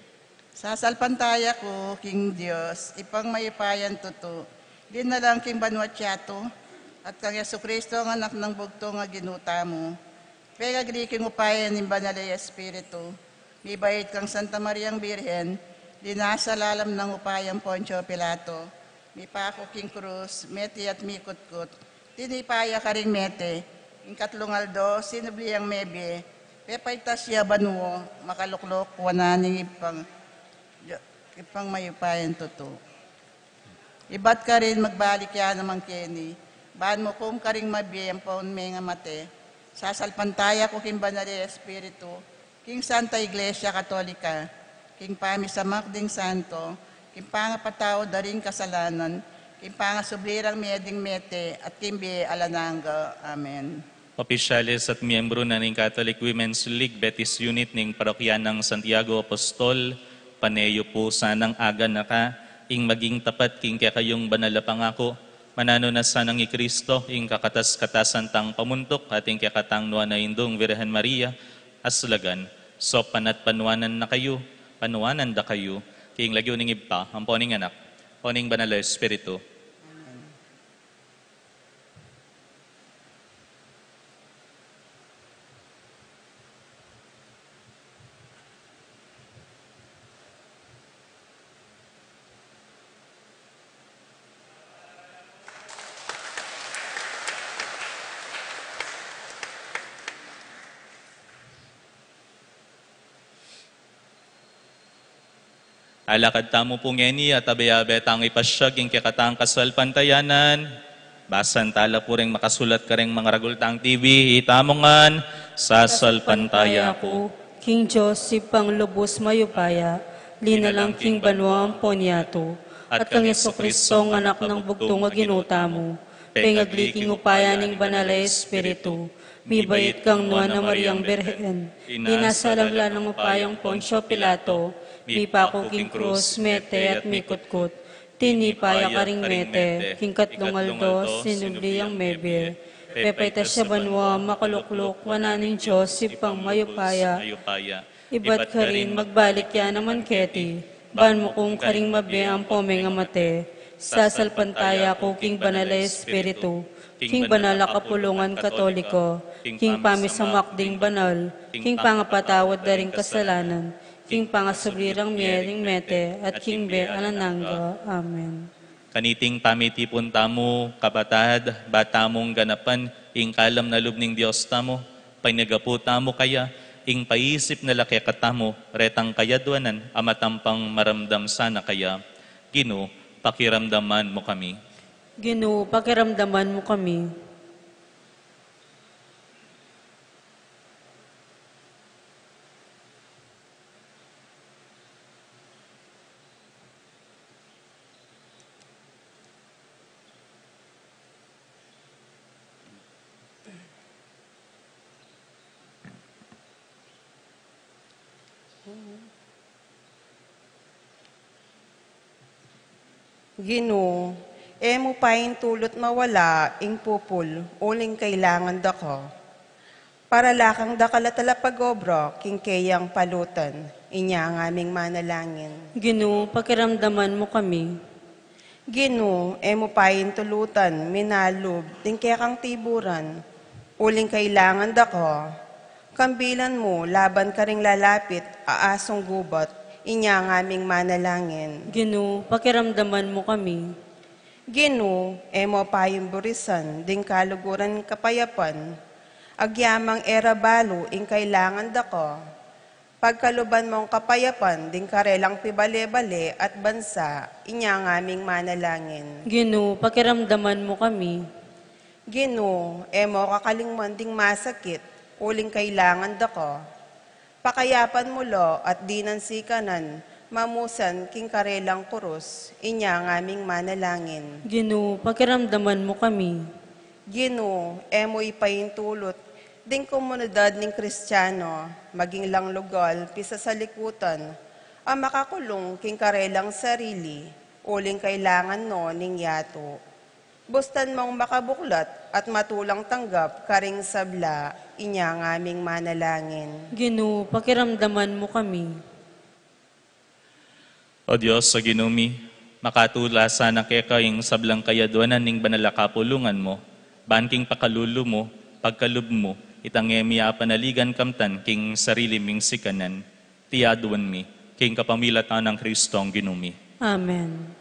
Sasalpantaya ku king Dios, Ibpang mayupayang tutu, linalang king banua't yatu, at kang Jesucristo, ang Anak nang bugtung a Ginu tamu, pengagli king upaya ning Banal a Espiritu, mibait kang Santa Mariang Birhen, linasa lalam nang upayang Poncio Pilato, mipaku king krus, mete at mikutkut, tinipa ya karing mete, ing katlung aldo, sinubli yang mebie, pepaitas ya banua, makalukluk wanan ning Ibpang, Ibpang mayupayang tutu. Ibat karin magbalik ya naman keni, ban mukum karing mabie ampon menga mate. Sasalpantaya ku king Banal a Espiritu, king Santa Iglesia Katolika, king pamisamak ding santo, king pangapatawad da ring kasalanan, king pangasubli rang mie ding mete, at king bie alang angga. Amen. Opisyales at miyembro na ning Catholic Women's League Betis Unit ning Parokya nang Santiago Apostol, pane yu pu sanang aganaka ing maging tapat king kekayung banal a pangaku, mananu na sanang i Kristo ing kakatas-katasan tang pamuntuk at ing kekatang nuan a Indung Virgen Maria, aslagan, saupan at panuanan na kayu, panuanan da kayu, king lagyu ning Ibpa, ampo ning Anak, ampo ning Banal a Espiritu. Alakad tamu pu ngeni at abe-abe tang ipasyag ing kekatang kasalpantayanan. Basan tala pu ring makasulat kareng mangaragul tang T V, itamu ngan. Sasalpantaya ku king Dios Ibpang lubus mayupaya, linalang king banua ampon yatu, at kang Jesucristo, Anak nang bugtung a Ginu tamu, pengagli king upaya ning Banal a Espiritu, mibait kang nuan a Mariang Birhen, linasa lalam nang upayang Poncio Pilato, mipaku king krus, mete at mikutkut, tinipa ya karing mete, king katlung aldo, sinubli yang mebie, pepaitas ya banua, makalukluk wanan ning Dios Ibpang mayupaya. Ibat karin magbalik ya naman keti, ban mukum karing mabie ampo menga mate. Sasalpantaya ku king Banal a Espiritu, king banal a kapulungan Katoliko, king pamisamak ding banal, king pangapatawad da ring kasalanan, king pangasubli rang mie ring mete, at king bie alang angga. Amen. Kaniting pamitipun tamu, kapatad, ba tamung ganapan ing kalam na lub ning Dios tamu, panyagapu tamu kaya, ing paisip na la kekatamu, retang kayaduanan, a matampang maramdam sana kaya. Ginu, pakiramdaman mu kami. Ginu, pakiramdaman mu kami. Ginu, E mu paintulut mawala ing pupul, uling kailangan da ko. Para la kang dakal a talapag-obra king keyang palutan, inya ngaming manalangin. Ginu, pakiramdaman mu kami. Ginu, e mu paintulutan minalub ding kekang tiburan, uling kailangan da ko. Kambilan mu laban karing lalapit a asung gubat, inya ngaming manalangin. Ginu, pakiramdaman mu kami. Ginu, e mu paimburisan ding kaluguran kapayapan, agyamang e ra balu ing kailangan da ko. Pagkaluban mung kapayapan ding karelang pibale-bale at bansa, inya ngaming manalangin. Ginu, pakiramdaman mu kami. Ginu, e mu kakalingwan ding masakit, uling kailangan da ko. Pakayapan mu la at dinan sikanan mamusan king karelang kurus, inya ngaming manalangin. Ginu, pakiramdaman mu kami. Ginu, e mu ipaintulut ding komunidad ning Kristiano maging lang lugal pisasalikutan a makakulung king karelang sarili, uling kailangan no ning yatu. Bustan mung makabuklat at matulang tanggap karing sabla, inya ngaming manalangin. Ginu, pakiramdaman mu kami. O Dios, o Ginu mi, makatula sana keka ing sablang kayaduanan ning banal a kapulungan mu, ban king pakalulu mu, pagkalub mu, itang e mi apanaligan kamtan king sarili ming sikanan, iti aduan mi, king kapamilatan nang Kristong Ginu mi. Amen.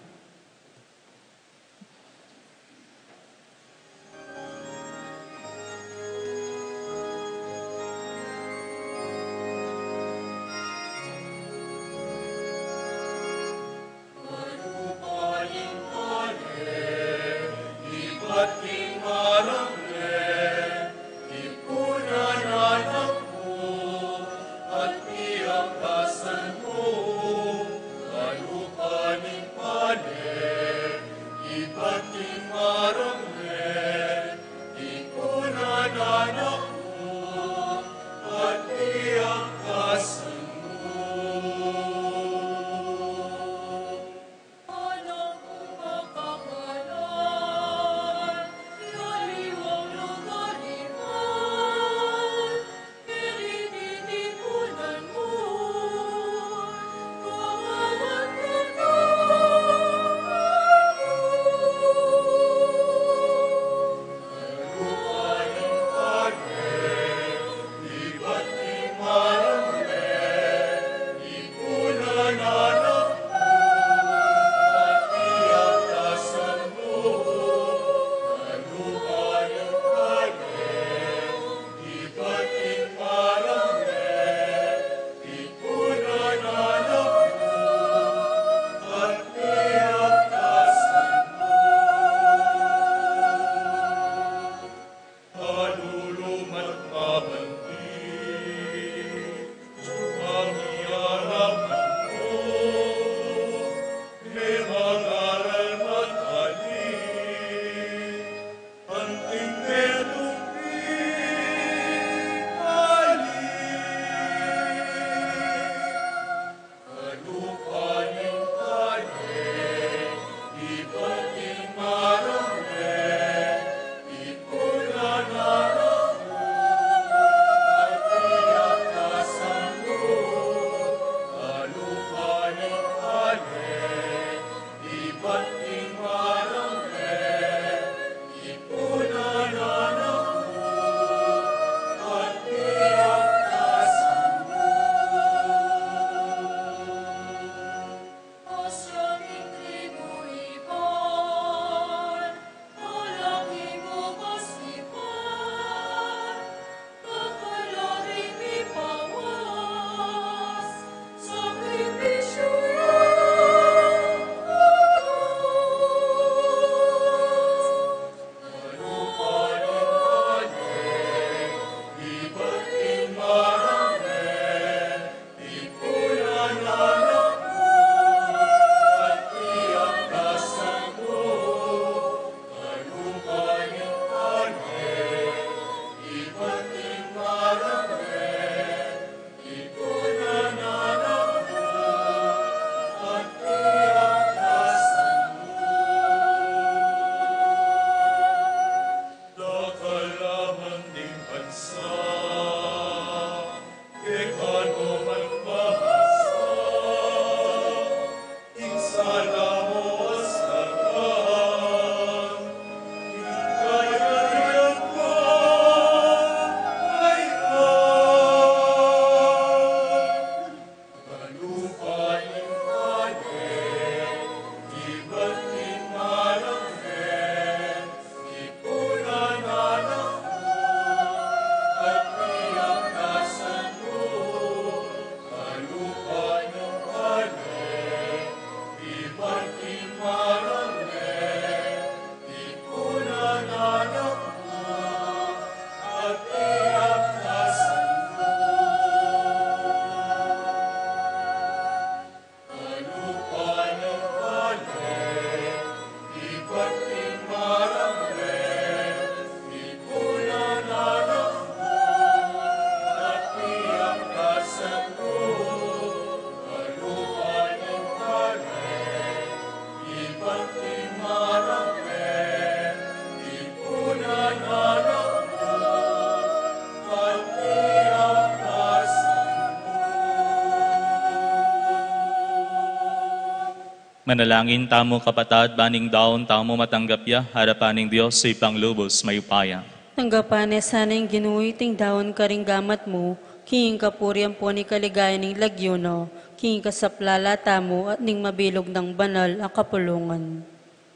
Manalangin tamu, kapatad, ban ing daun tamu matanggap ya arapan ning Dios Ibpang lubus mayupaya. Tanggapan na sana ning Ginu iting daun karing gamat mu, king kapurian ampon ning kaligayan ning lagyu na, king kasaplalan tamu at ning mabilug nang banal a kapulungan.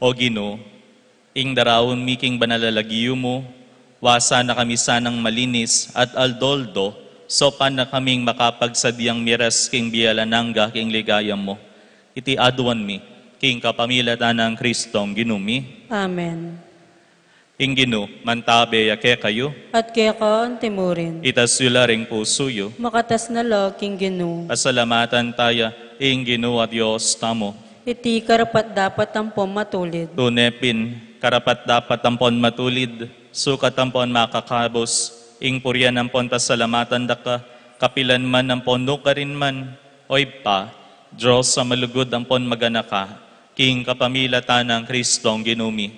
O Ginu, ing daraun mi king banal a lagyu mu, wasa na kami sanang malinis at aldo-aldo, saupan na kaming makapagsadyang miras king bie alang angga king ligaya mu. Iti aduan mi, king kapamilatan nang Kristong Ginu mi. Amen. Ing Ginu mantabe ya kekayu. At keka antimurin. Itas yu la ring pusu yu. Makatas na la king Ginu. Pasalamatan taya ing Ginu a Dios tamu. Iti karapat-dapat ampon matulid. Tune pin, karapat-dapat ampon matulid, sukat ampon makakabus, ing purian ampon pasalamatan da ka, kapilan man ampon nukarin man, O Ibpa, Dios a malugud ampon maganaka, king kapamilatan nang Kristong Ginu mi.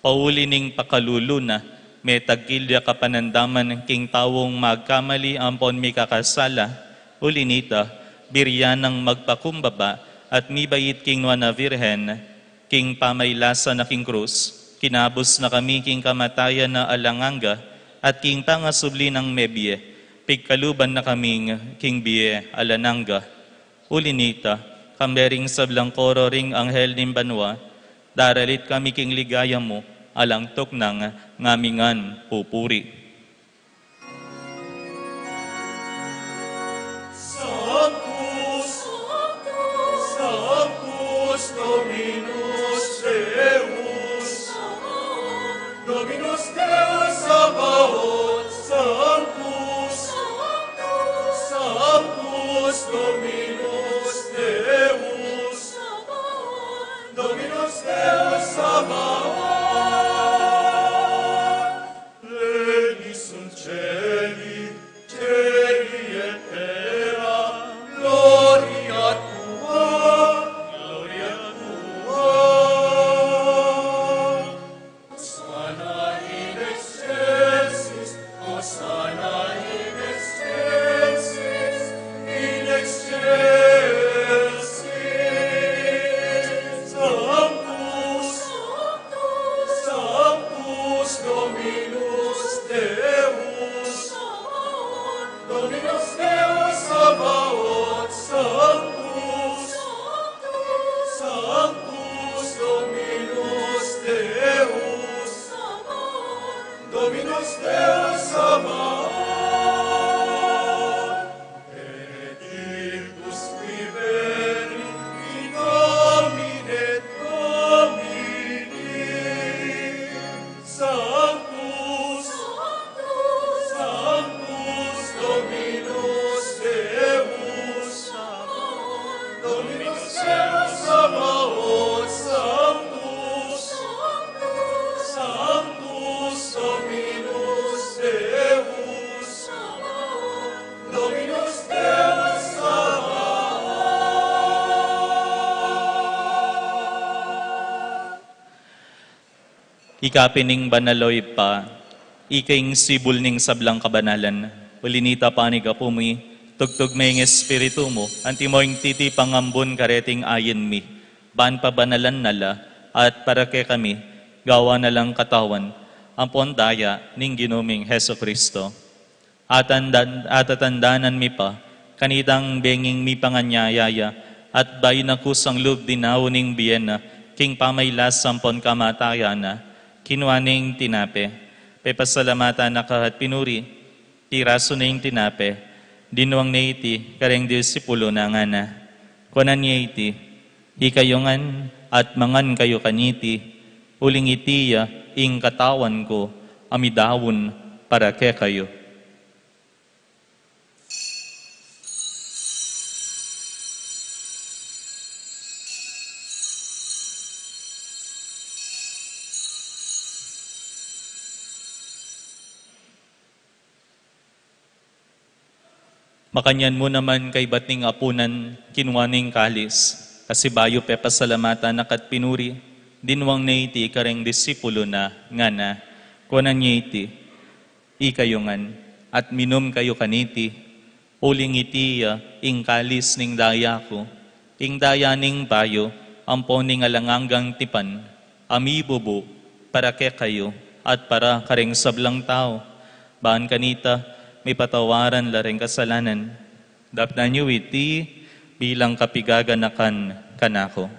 Pauli ning pakalulu na, metagkil ya kapanandaman king taung magkamali ampon mikakasala, uli nita, buri ya nang magpakumbaba at mibait king Nuan a Virgen, king pamailasa na king krus, kinabus na kami king kamatayan a alang angga, at king pangasubli nang mebie, pigkaluban na kaming king bie alang angga. Uli nita, kambe ring sablang koro ring anghel ning banua, daralit kami king ligaya mu, alang tuknang ngamingan pupuri. Sanctus, Sanctus Dominus Deus, Dominus Deus Sabaoth, Sanctus, Sanctus Dominus Deus, Dominus Deus Sabaoth. Pleni sunt caeli, caeli et terra, gloria tua, gloria tua. Hosanna in excelsis, Hosanna in excelsis, in excelsis. Sanctus, Sanctus Dominus Deus, Dominus Deus Sabaoth, Sanctus, Sanctus Dominus Deus, Dominus Deus Sabaoth. Et ictus qui venit in nomine Domini. Sanctus, Sanctus Dominus Deus, Dominus Deus Sabaoth, Sanctus, Sanctus Dominus Deus, Dominus Deus Sabaoth. Ika pin ing banal, o Ibpa, ika ing sibul ning sablang kabanalan. Uli nita, panyawad mi, tugtug me ing Espiritu mu, antimo ing titipang ambun kareting ain mi, ban pabanalan na la, at para kekami, gawan na lang katawan ampon daya ning Ginu ming Jesucristo. Atandan-, atatandanan mi pa, kanitang benging mipanganyaya ya, at bayu na kusang lub dinaun ing bie na, king pamailasa ampon kamatayan na, kinua ne ing tinape, pepasalamatan na ka at pinuri, pirasu ne ing tinape, dinuang ne iti kareng disipulu na, ngana, kuanan ye iti, ikayu ngan at mangan kayu kaniti, uling iti ya ing katawan ku a midaun para kekayu. Makanyan mu naman kaybat ning apunan, kinua ne ing kalis, pasibayu pepasalamatan na ka at pinuri, dinuang ne iti kareng disipulu na, ngana, kuanan ye iti, ikayu ngan, at minum kayu kaniti, uling iti ya ing kalis ning daya ku, ing daya ning bayu Ampo ning alang anggang tipan, a mibubu para kekayu at para karing sablang tau, ban kanita mipatawaran la ring kasalanan. Daptan yu iti bilang kapigaganakan kanaku.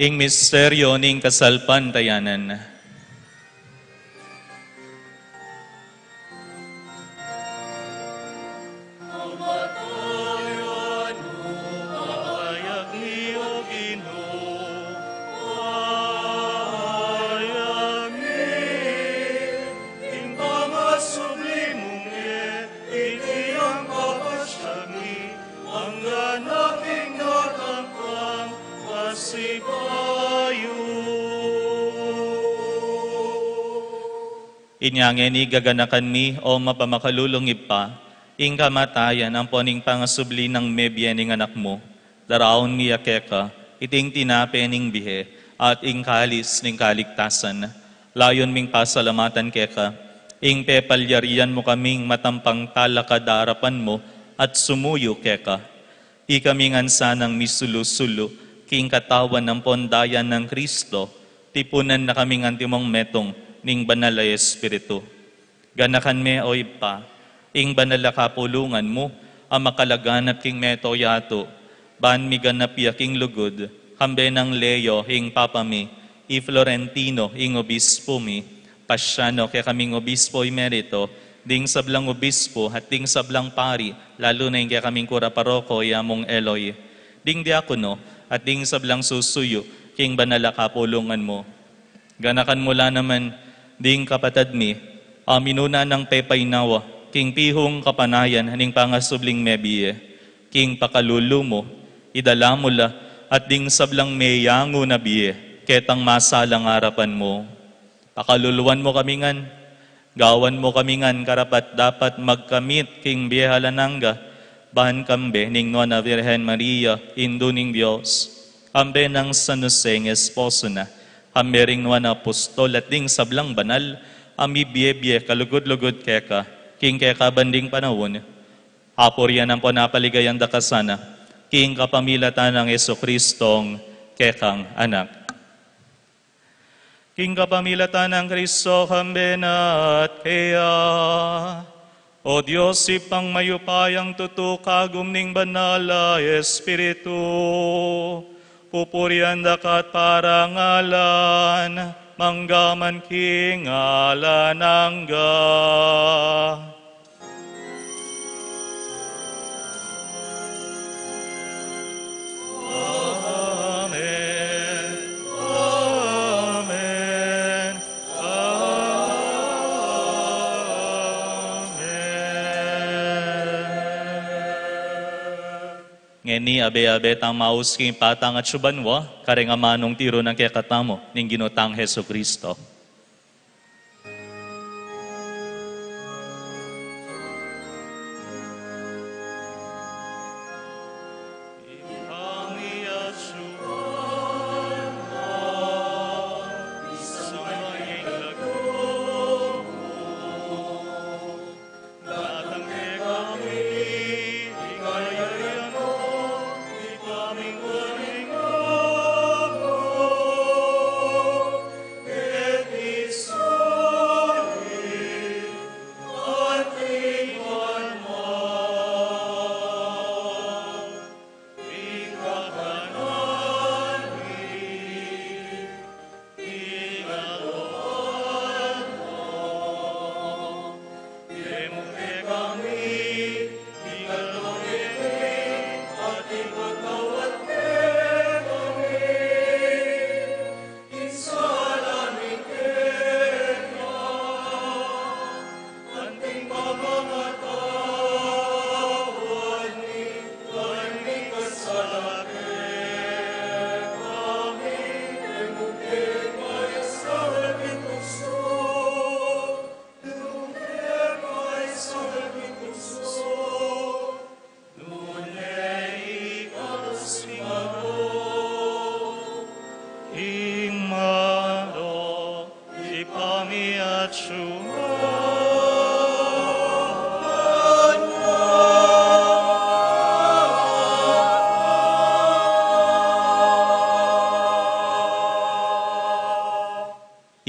Ing misteryo ning kasalpantayanan. Inya ngeni gaganakan mi, o mapamakalulung Ibpa, ing kamatayan ampo ning pangasubli nang mebie ning Anak mu. Daraun mi ya keka iting tinape ning bie at ing kalis ning kaligtasan. Layun ming pasalamatan keka ing pepalyarian mu kaming matampang talakad arapan mu at sumuyu keka. Ikami ngan sanang misulu-sulu king katawan ampon daya nang Kristo, tipunan na kaming antimong metung ning Banal a Espiritu. Ganakan me, o Ibpa, ing banal a kapulungan mu a makalaganap king mabilug a yatu, ban miganap ya king lugud, kambe nang Leo ing Papa mi, i Florentino ing Obispu mi, Pasiano kekaming Obispu Emerito, ding sablang obispu at ding sablang pari, lalu na ing kekaming kura paroko, i Among Eloy, ding diakono, at ding sablang susuyu king banal a kapulungan mu. Ganakan mu la naman ding kapatad mi a minuna nang pepainawa king pihung kapanayan ning pangasubling mebie, king pakalulu mu, idala mu la at ding sablang meyangu na bie ketang masalang arapan mu. Pakaluluan mu kami ngan, gawan mu kami ngan karapat-dapat magkamit king bie alang angga, ban kambe ning Nuan a Virgen Maria, Indu ning Dios, kambe nang San Jose ing esposo na, kambe ring nuan a apostol at ding sablang banal a mibie-bie kalugud-lugud keka king kekabang panaun, apurian ampon apaligayan da ka sana, king kapamilatan nang Jesucristong kekang Anak. King kapamilatan nang Kristo, kambe na at keya, O Dios, Ibpang mayupayang tutu, kagum ning Banal a Espiritu, pupurian da ka at parangalan, mangga man king alang angga. Amen. Amen. Amen. Ngeni, abe-abe tang maus king patang at subanwa, kareng amanung tiru nang kekatamu ning Ginu tang Jesucristo.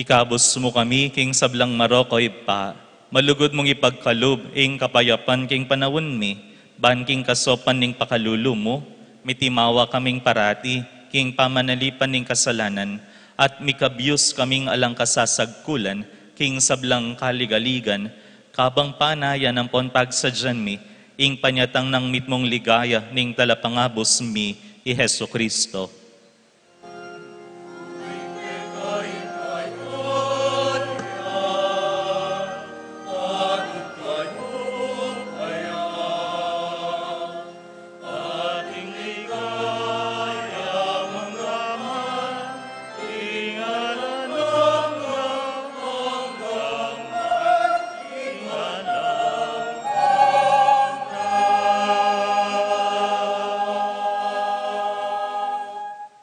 Ikabus mu kami king sablang marok, o Ibpa, malugud mung ipagkalub ing kapayapan king panaun mi, ban king kasaupan ning pakalulu mu, mitimawa kaming parati king pamanalipan ning kasalanan, at mikabus kaming alang kasasagkulan king sablang kaligaligan, kabang panayan ampon pagsadyan mi ing panyatang nang mitmung ligaya ning Talapangabus mi, i Jesucristo.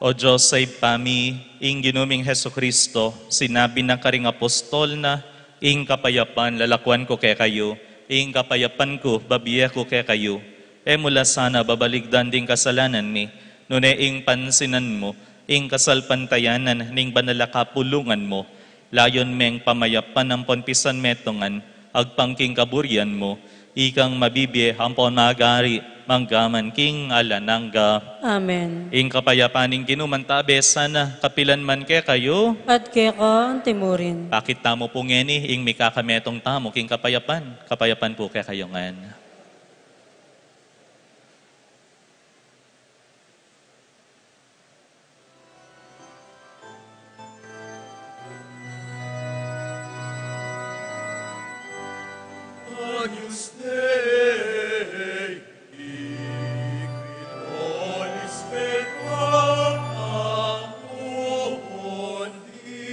O Dios a Ibpa mi, ing Ginu ming Jesucristo, sinabi na karing apostol na, "Ing kapayapan lalakuan ku kekayu, ing kapayapan ku babie ku kekayu." E mu la sana babaligdan ding kasalanan mi, nune ing pansinan mu ing kasalpantayanan ning banal a kapulungan mu, layun meng pamayapan ampon pisanmetungan agpang king kaburian mu, ikang mabibie ampon mag-ari mangga man king alang angga. Amen. Ing kapayapan ning Ginu mantabe sana kapilan man kekayu. At keka anti mu rin. Pakit tamu pu ngeni ing mikakametung tamu king kapayapan. Kapayapan pu kekayu ngan. Agnus Dei, qui quid nollis peccata mundi.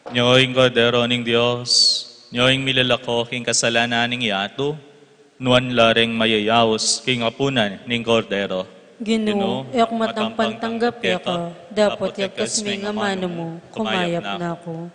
Nyo ing Kordero ning Dios, nyo ing milalako king kasalanan ning yatu, nuan la reng mayayaus king apunan ning Kordero. Ginu, e ku matampang tanggap keka, dapot yagkas me ing amanu mu, kumayap na ku.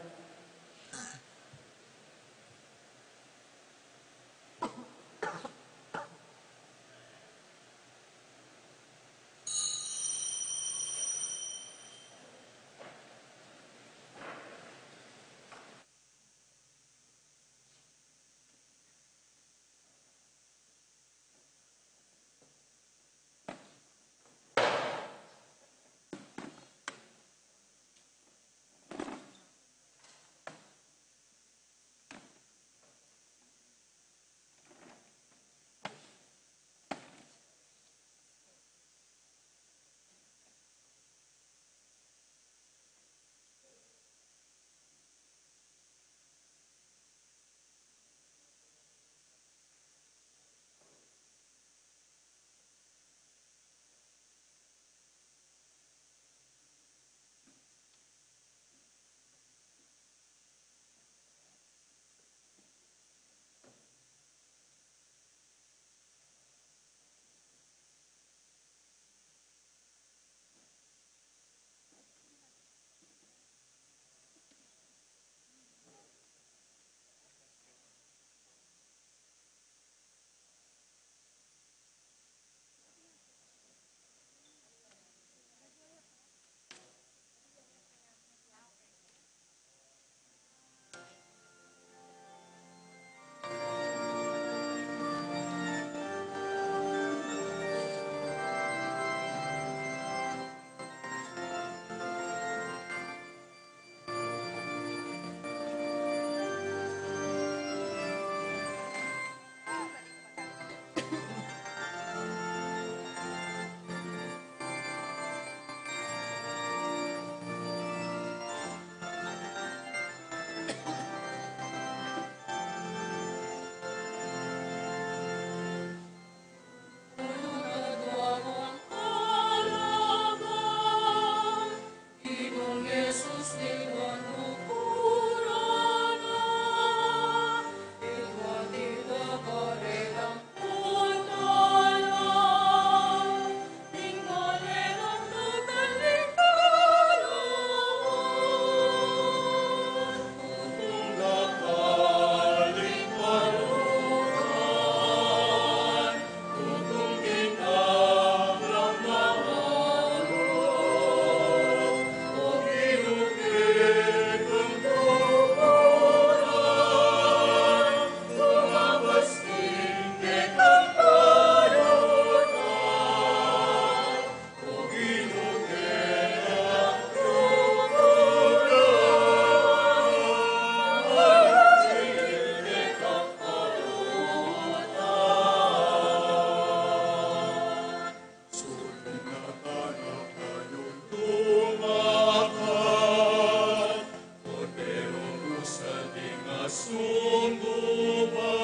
Sungguh ba,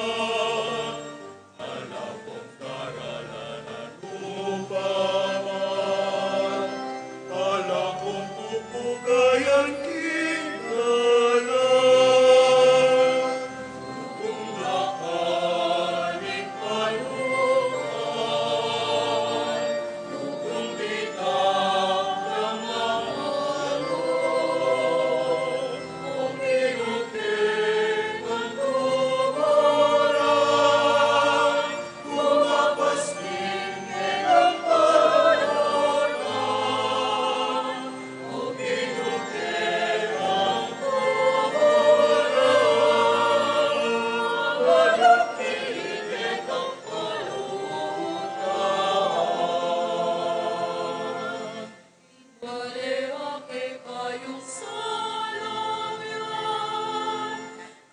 ala kong karalanan upama, ala kong pupugayan king dalan, tutung dakal ing palutan, tutung ditak lang mamalu. Bale a kekayung salamyan,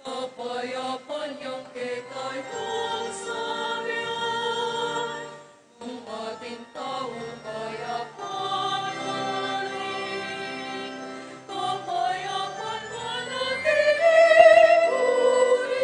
kapayapan yang kekayung salamyan, nung atin taung kayapan ulit, kapayapan manatili ulit.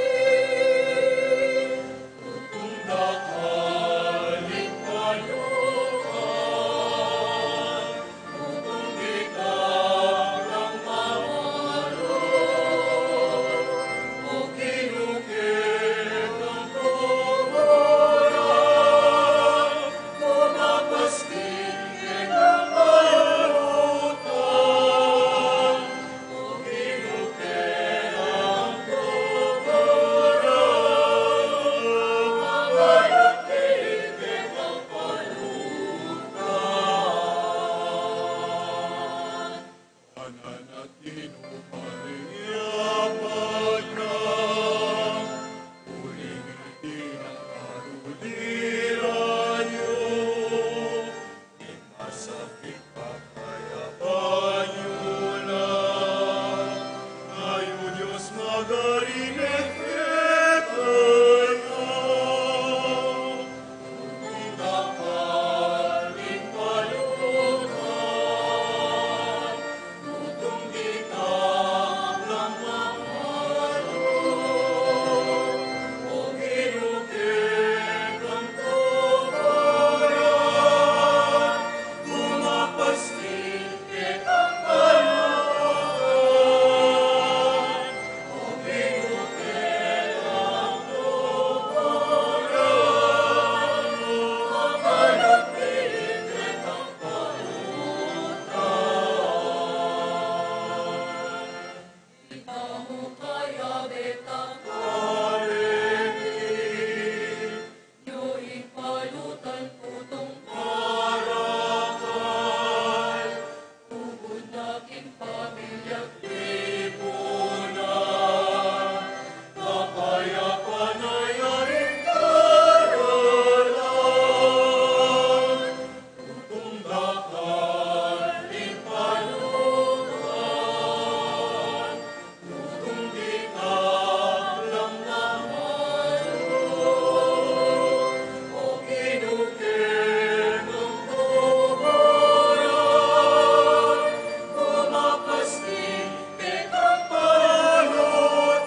Masakit pakayapan yu na, kayu Dios magari ne kekaya. Tutung dakal ing palutan, tutung ditak lang mamalu, o Ginu, kekang tuburan. Yu ing palutan, tutung dakal, tubud na king pamilya, tipunan, kapayapan a yaring daralan. Tutung dakal ing palutan, tutung ditak lang mamalu, o Ginu, kekang tuburan, kumapas king kekang palutan.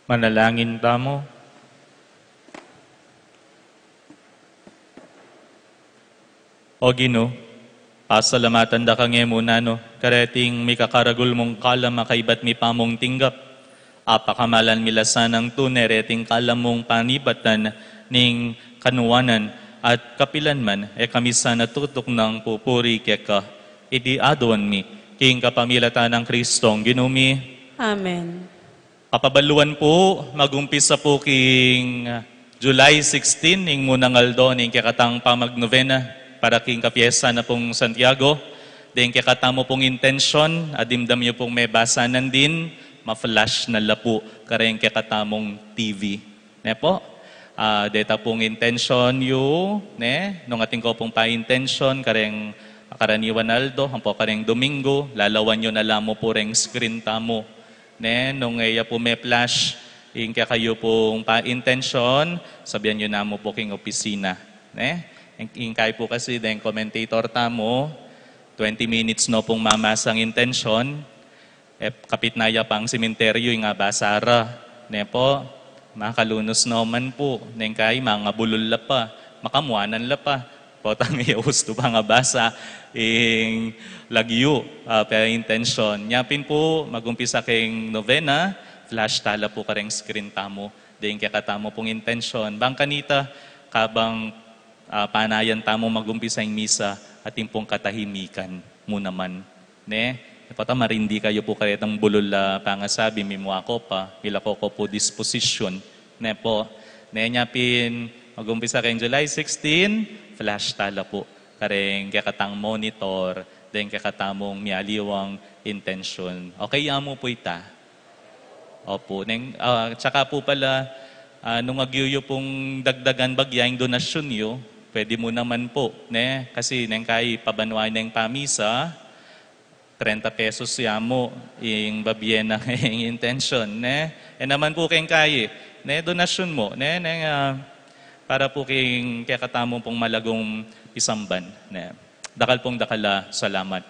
Manalangin tamu. O Ginu, pasalamatan da ka ngeni mu nanu, kareting mikakaragul mung kalam a kaybat mi pamung tinggap. Apakamalan mi la sanang tune reting kalam mung panibatan ning kanuanan, at kapilan man e kami sana tutuknang pupuri keka. Iti aduan mi king kapamilatan nang Kristong Ginu mi. Amen. Kapabaluan pu, mag-umpisa pu king July sixteen, ing munang aldo ning kekatang pamagnovena para king kapiesta na pung Santiago. Deng kekatamu pung intensyon, dimdam yu pung mebasa nandin, ma-flash na la pu kareng kekatamung T V. Ne pu? Ah, deta pung intensyon yu, ne? Nung atin ko pung pa-intensyon, kareng karaniwan aldo, ampo kareng Domingo, lalawan yu na la mu pu reng screen tamu, ne? Nung e ya pu me-flash ing kekayu pung pa-intensyon, sabian yu na mu pu king opisina, ne? Ing, ing kayi pu kasi deng commentator tamu, twenty minutes no pung mamasang intensyon, e, kapit na ya pang sementeryo, ing abasa ra, ne pu, makalunus naman pu, neng kayi mangabulul la pa, makamuanan la pa, potang e ya ustu pang abasa ing lagyu, ah, pa-intensyon. Nya pin pu, magumpisa keng novena, flash tala pu kareng screen tamu deng kekatamu pung intensyon. Bang kanita, kabang ah, panayan tamu magumpisa ing misa, atin pung katahimikan mu naman, ne? Pota marindi kayu pu karetang bulul a pangasabi, mimua ko pa, milako ko pu disposisyun, ne pu? Ne, nya pin, magumpisa keng July sixteen, flash tala pu kareng kekatang monitor, deng kekatamung mialiwang intensyon. Okay ya mu pu ita? Opu, neng, ah, tsaka pu pala, ah, nung agyu yu pung dagdagan bagya ing donasyun yu, pwede mu naman pu, ne? Kasi neng kayi pabanua neng pamisa, trenta pesos ya mu ing babie na ing intensyon, ne? E naman pu keng kayi, ne, donasyun mu, ne? Neng, ah, para pu king kekatamu pung malagung pisamban, ne? Dakal pung dakal a salamat.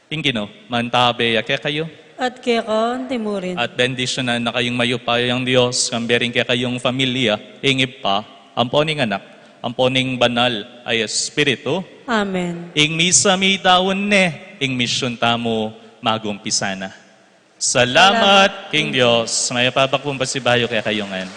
Ing Ginu mantabe ya kekayu. At keka anti mu rin. At bendisyunan na kayung mayupayang Dios, kambe ring kekayung familia, ing Ibpa, ampo ning Anak, ampo ning Banal a Espiritu. Amen. Ing misa midaun ne, ing misyun tamu magumpisa na. Salamat king Dios. Mayap a abak pung pasibayu kekayu ngan.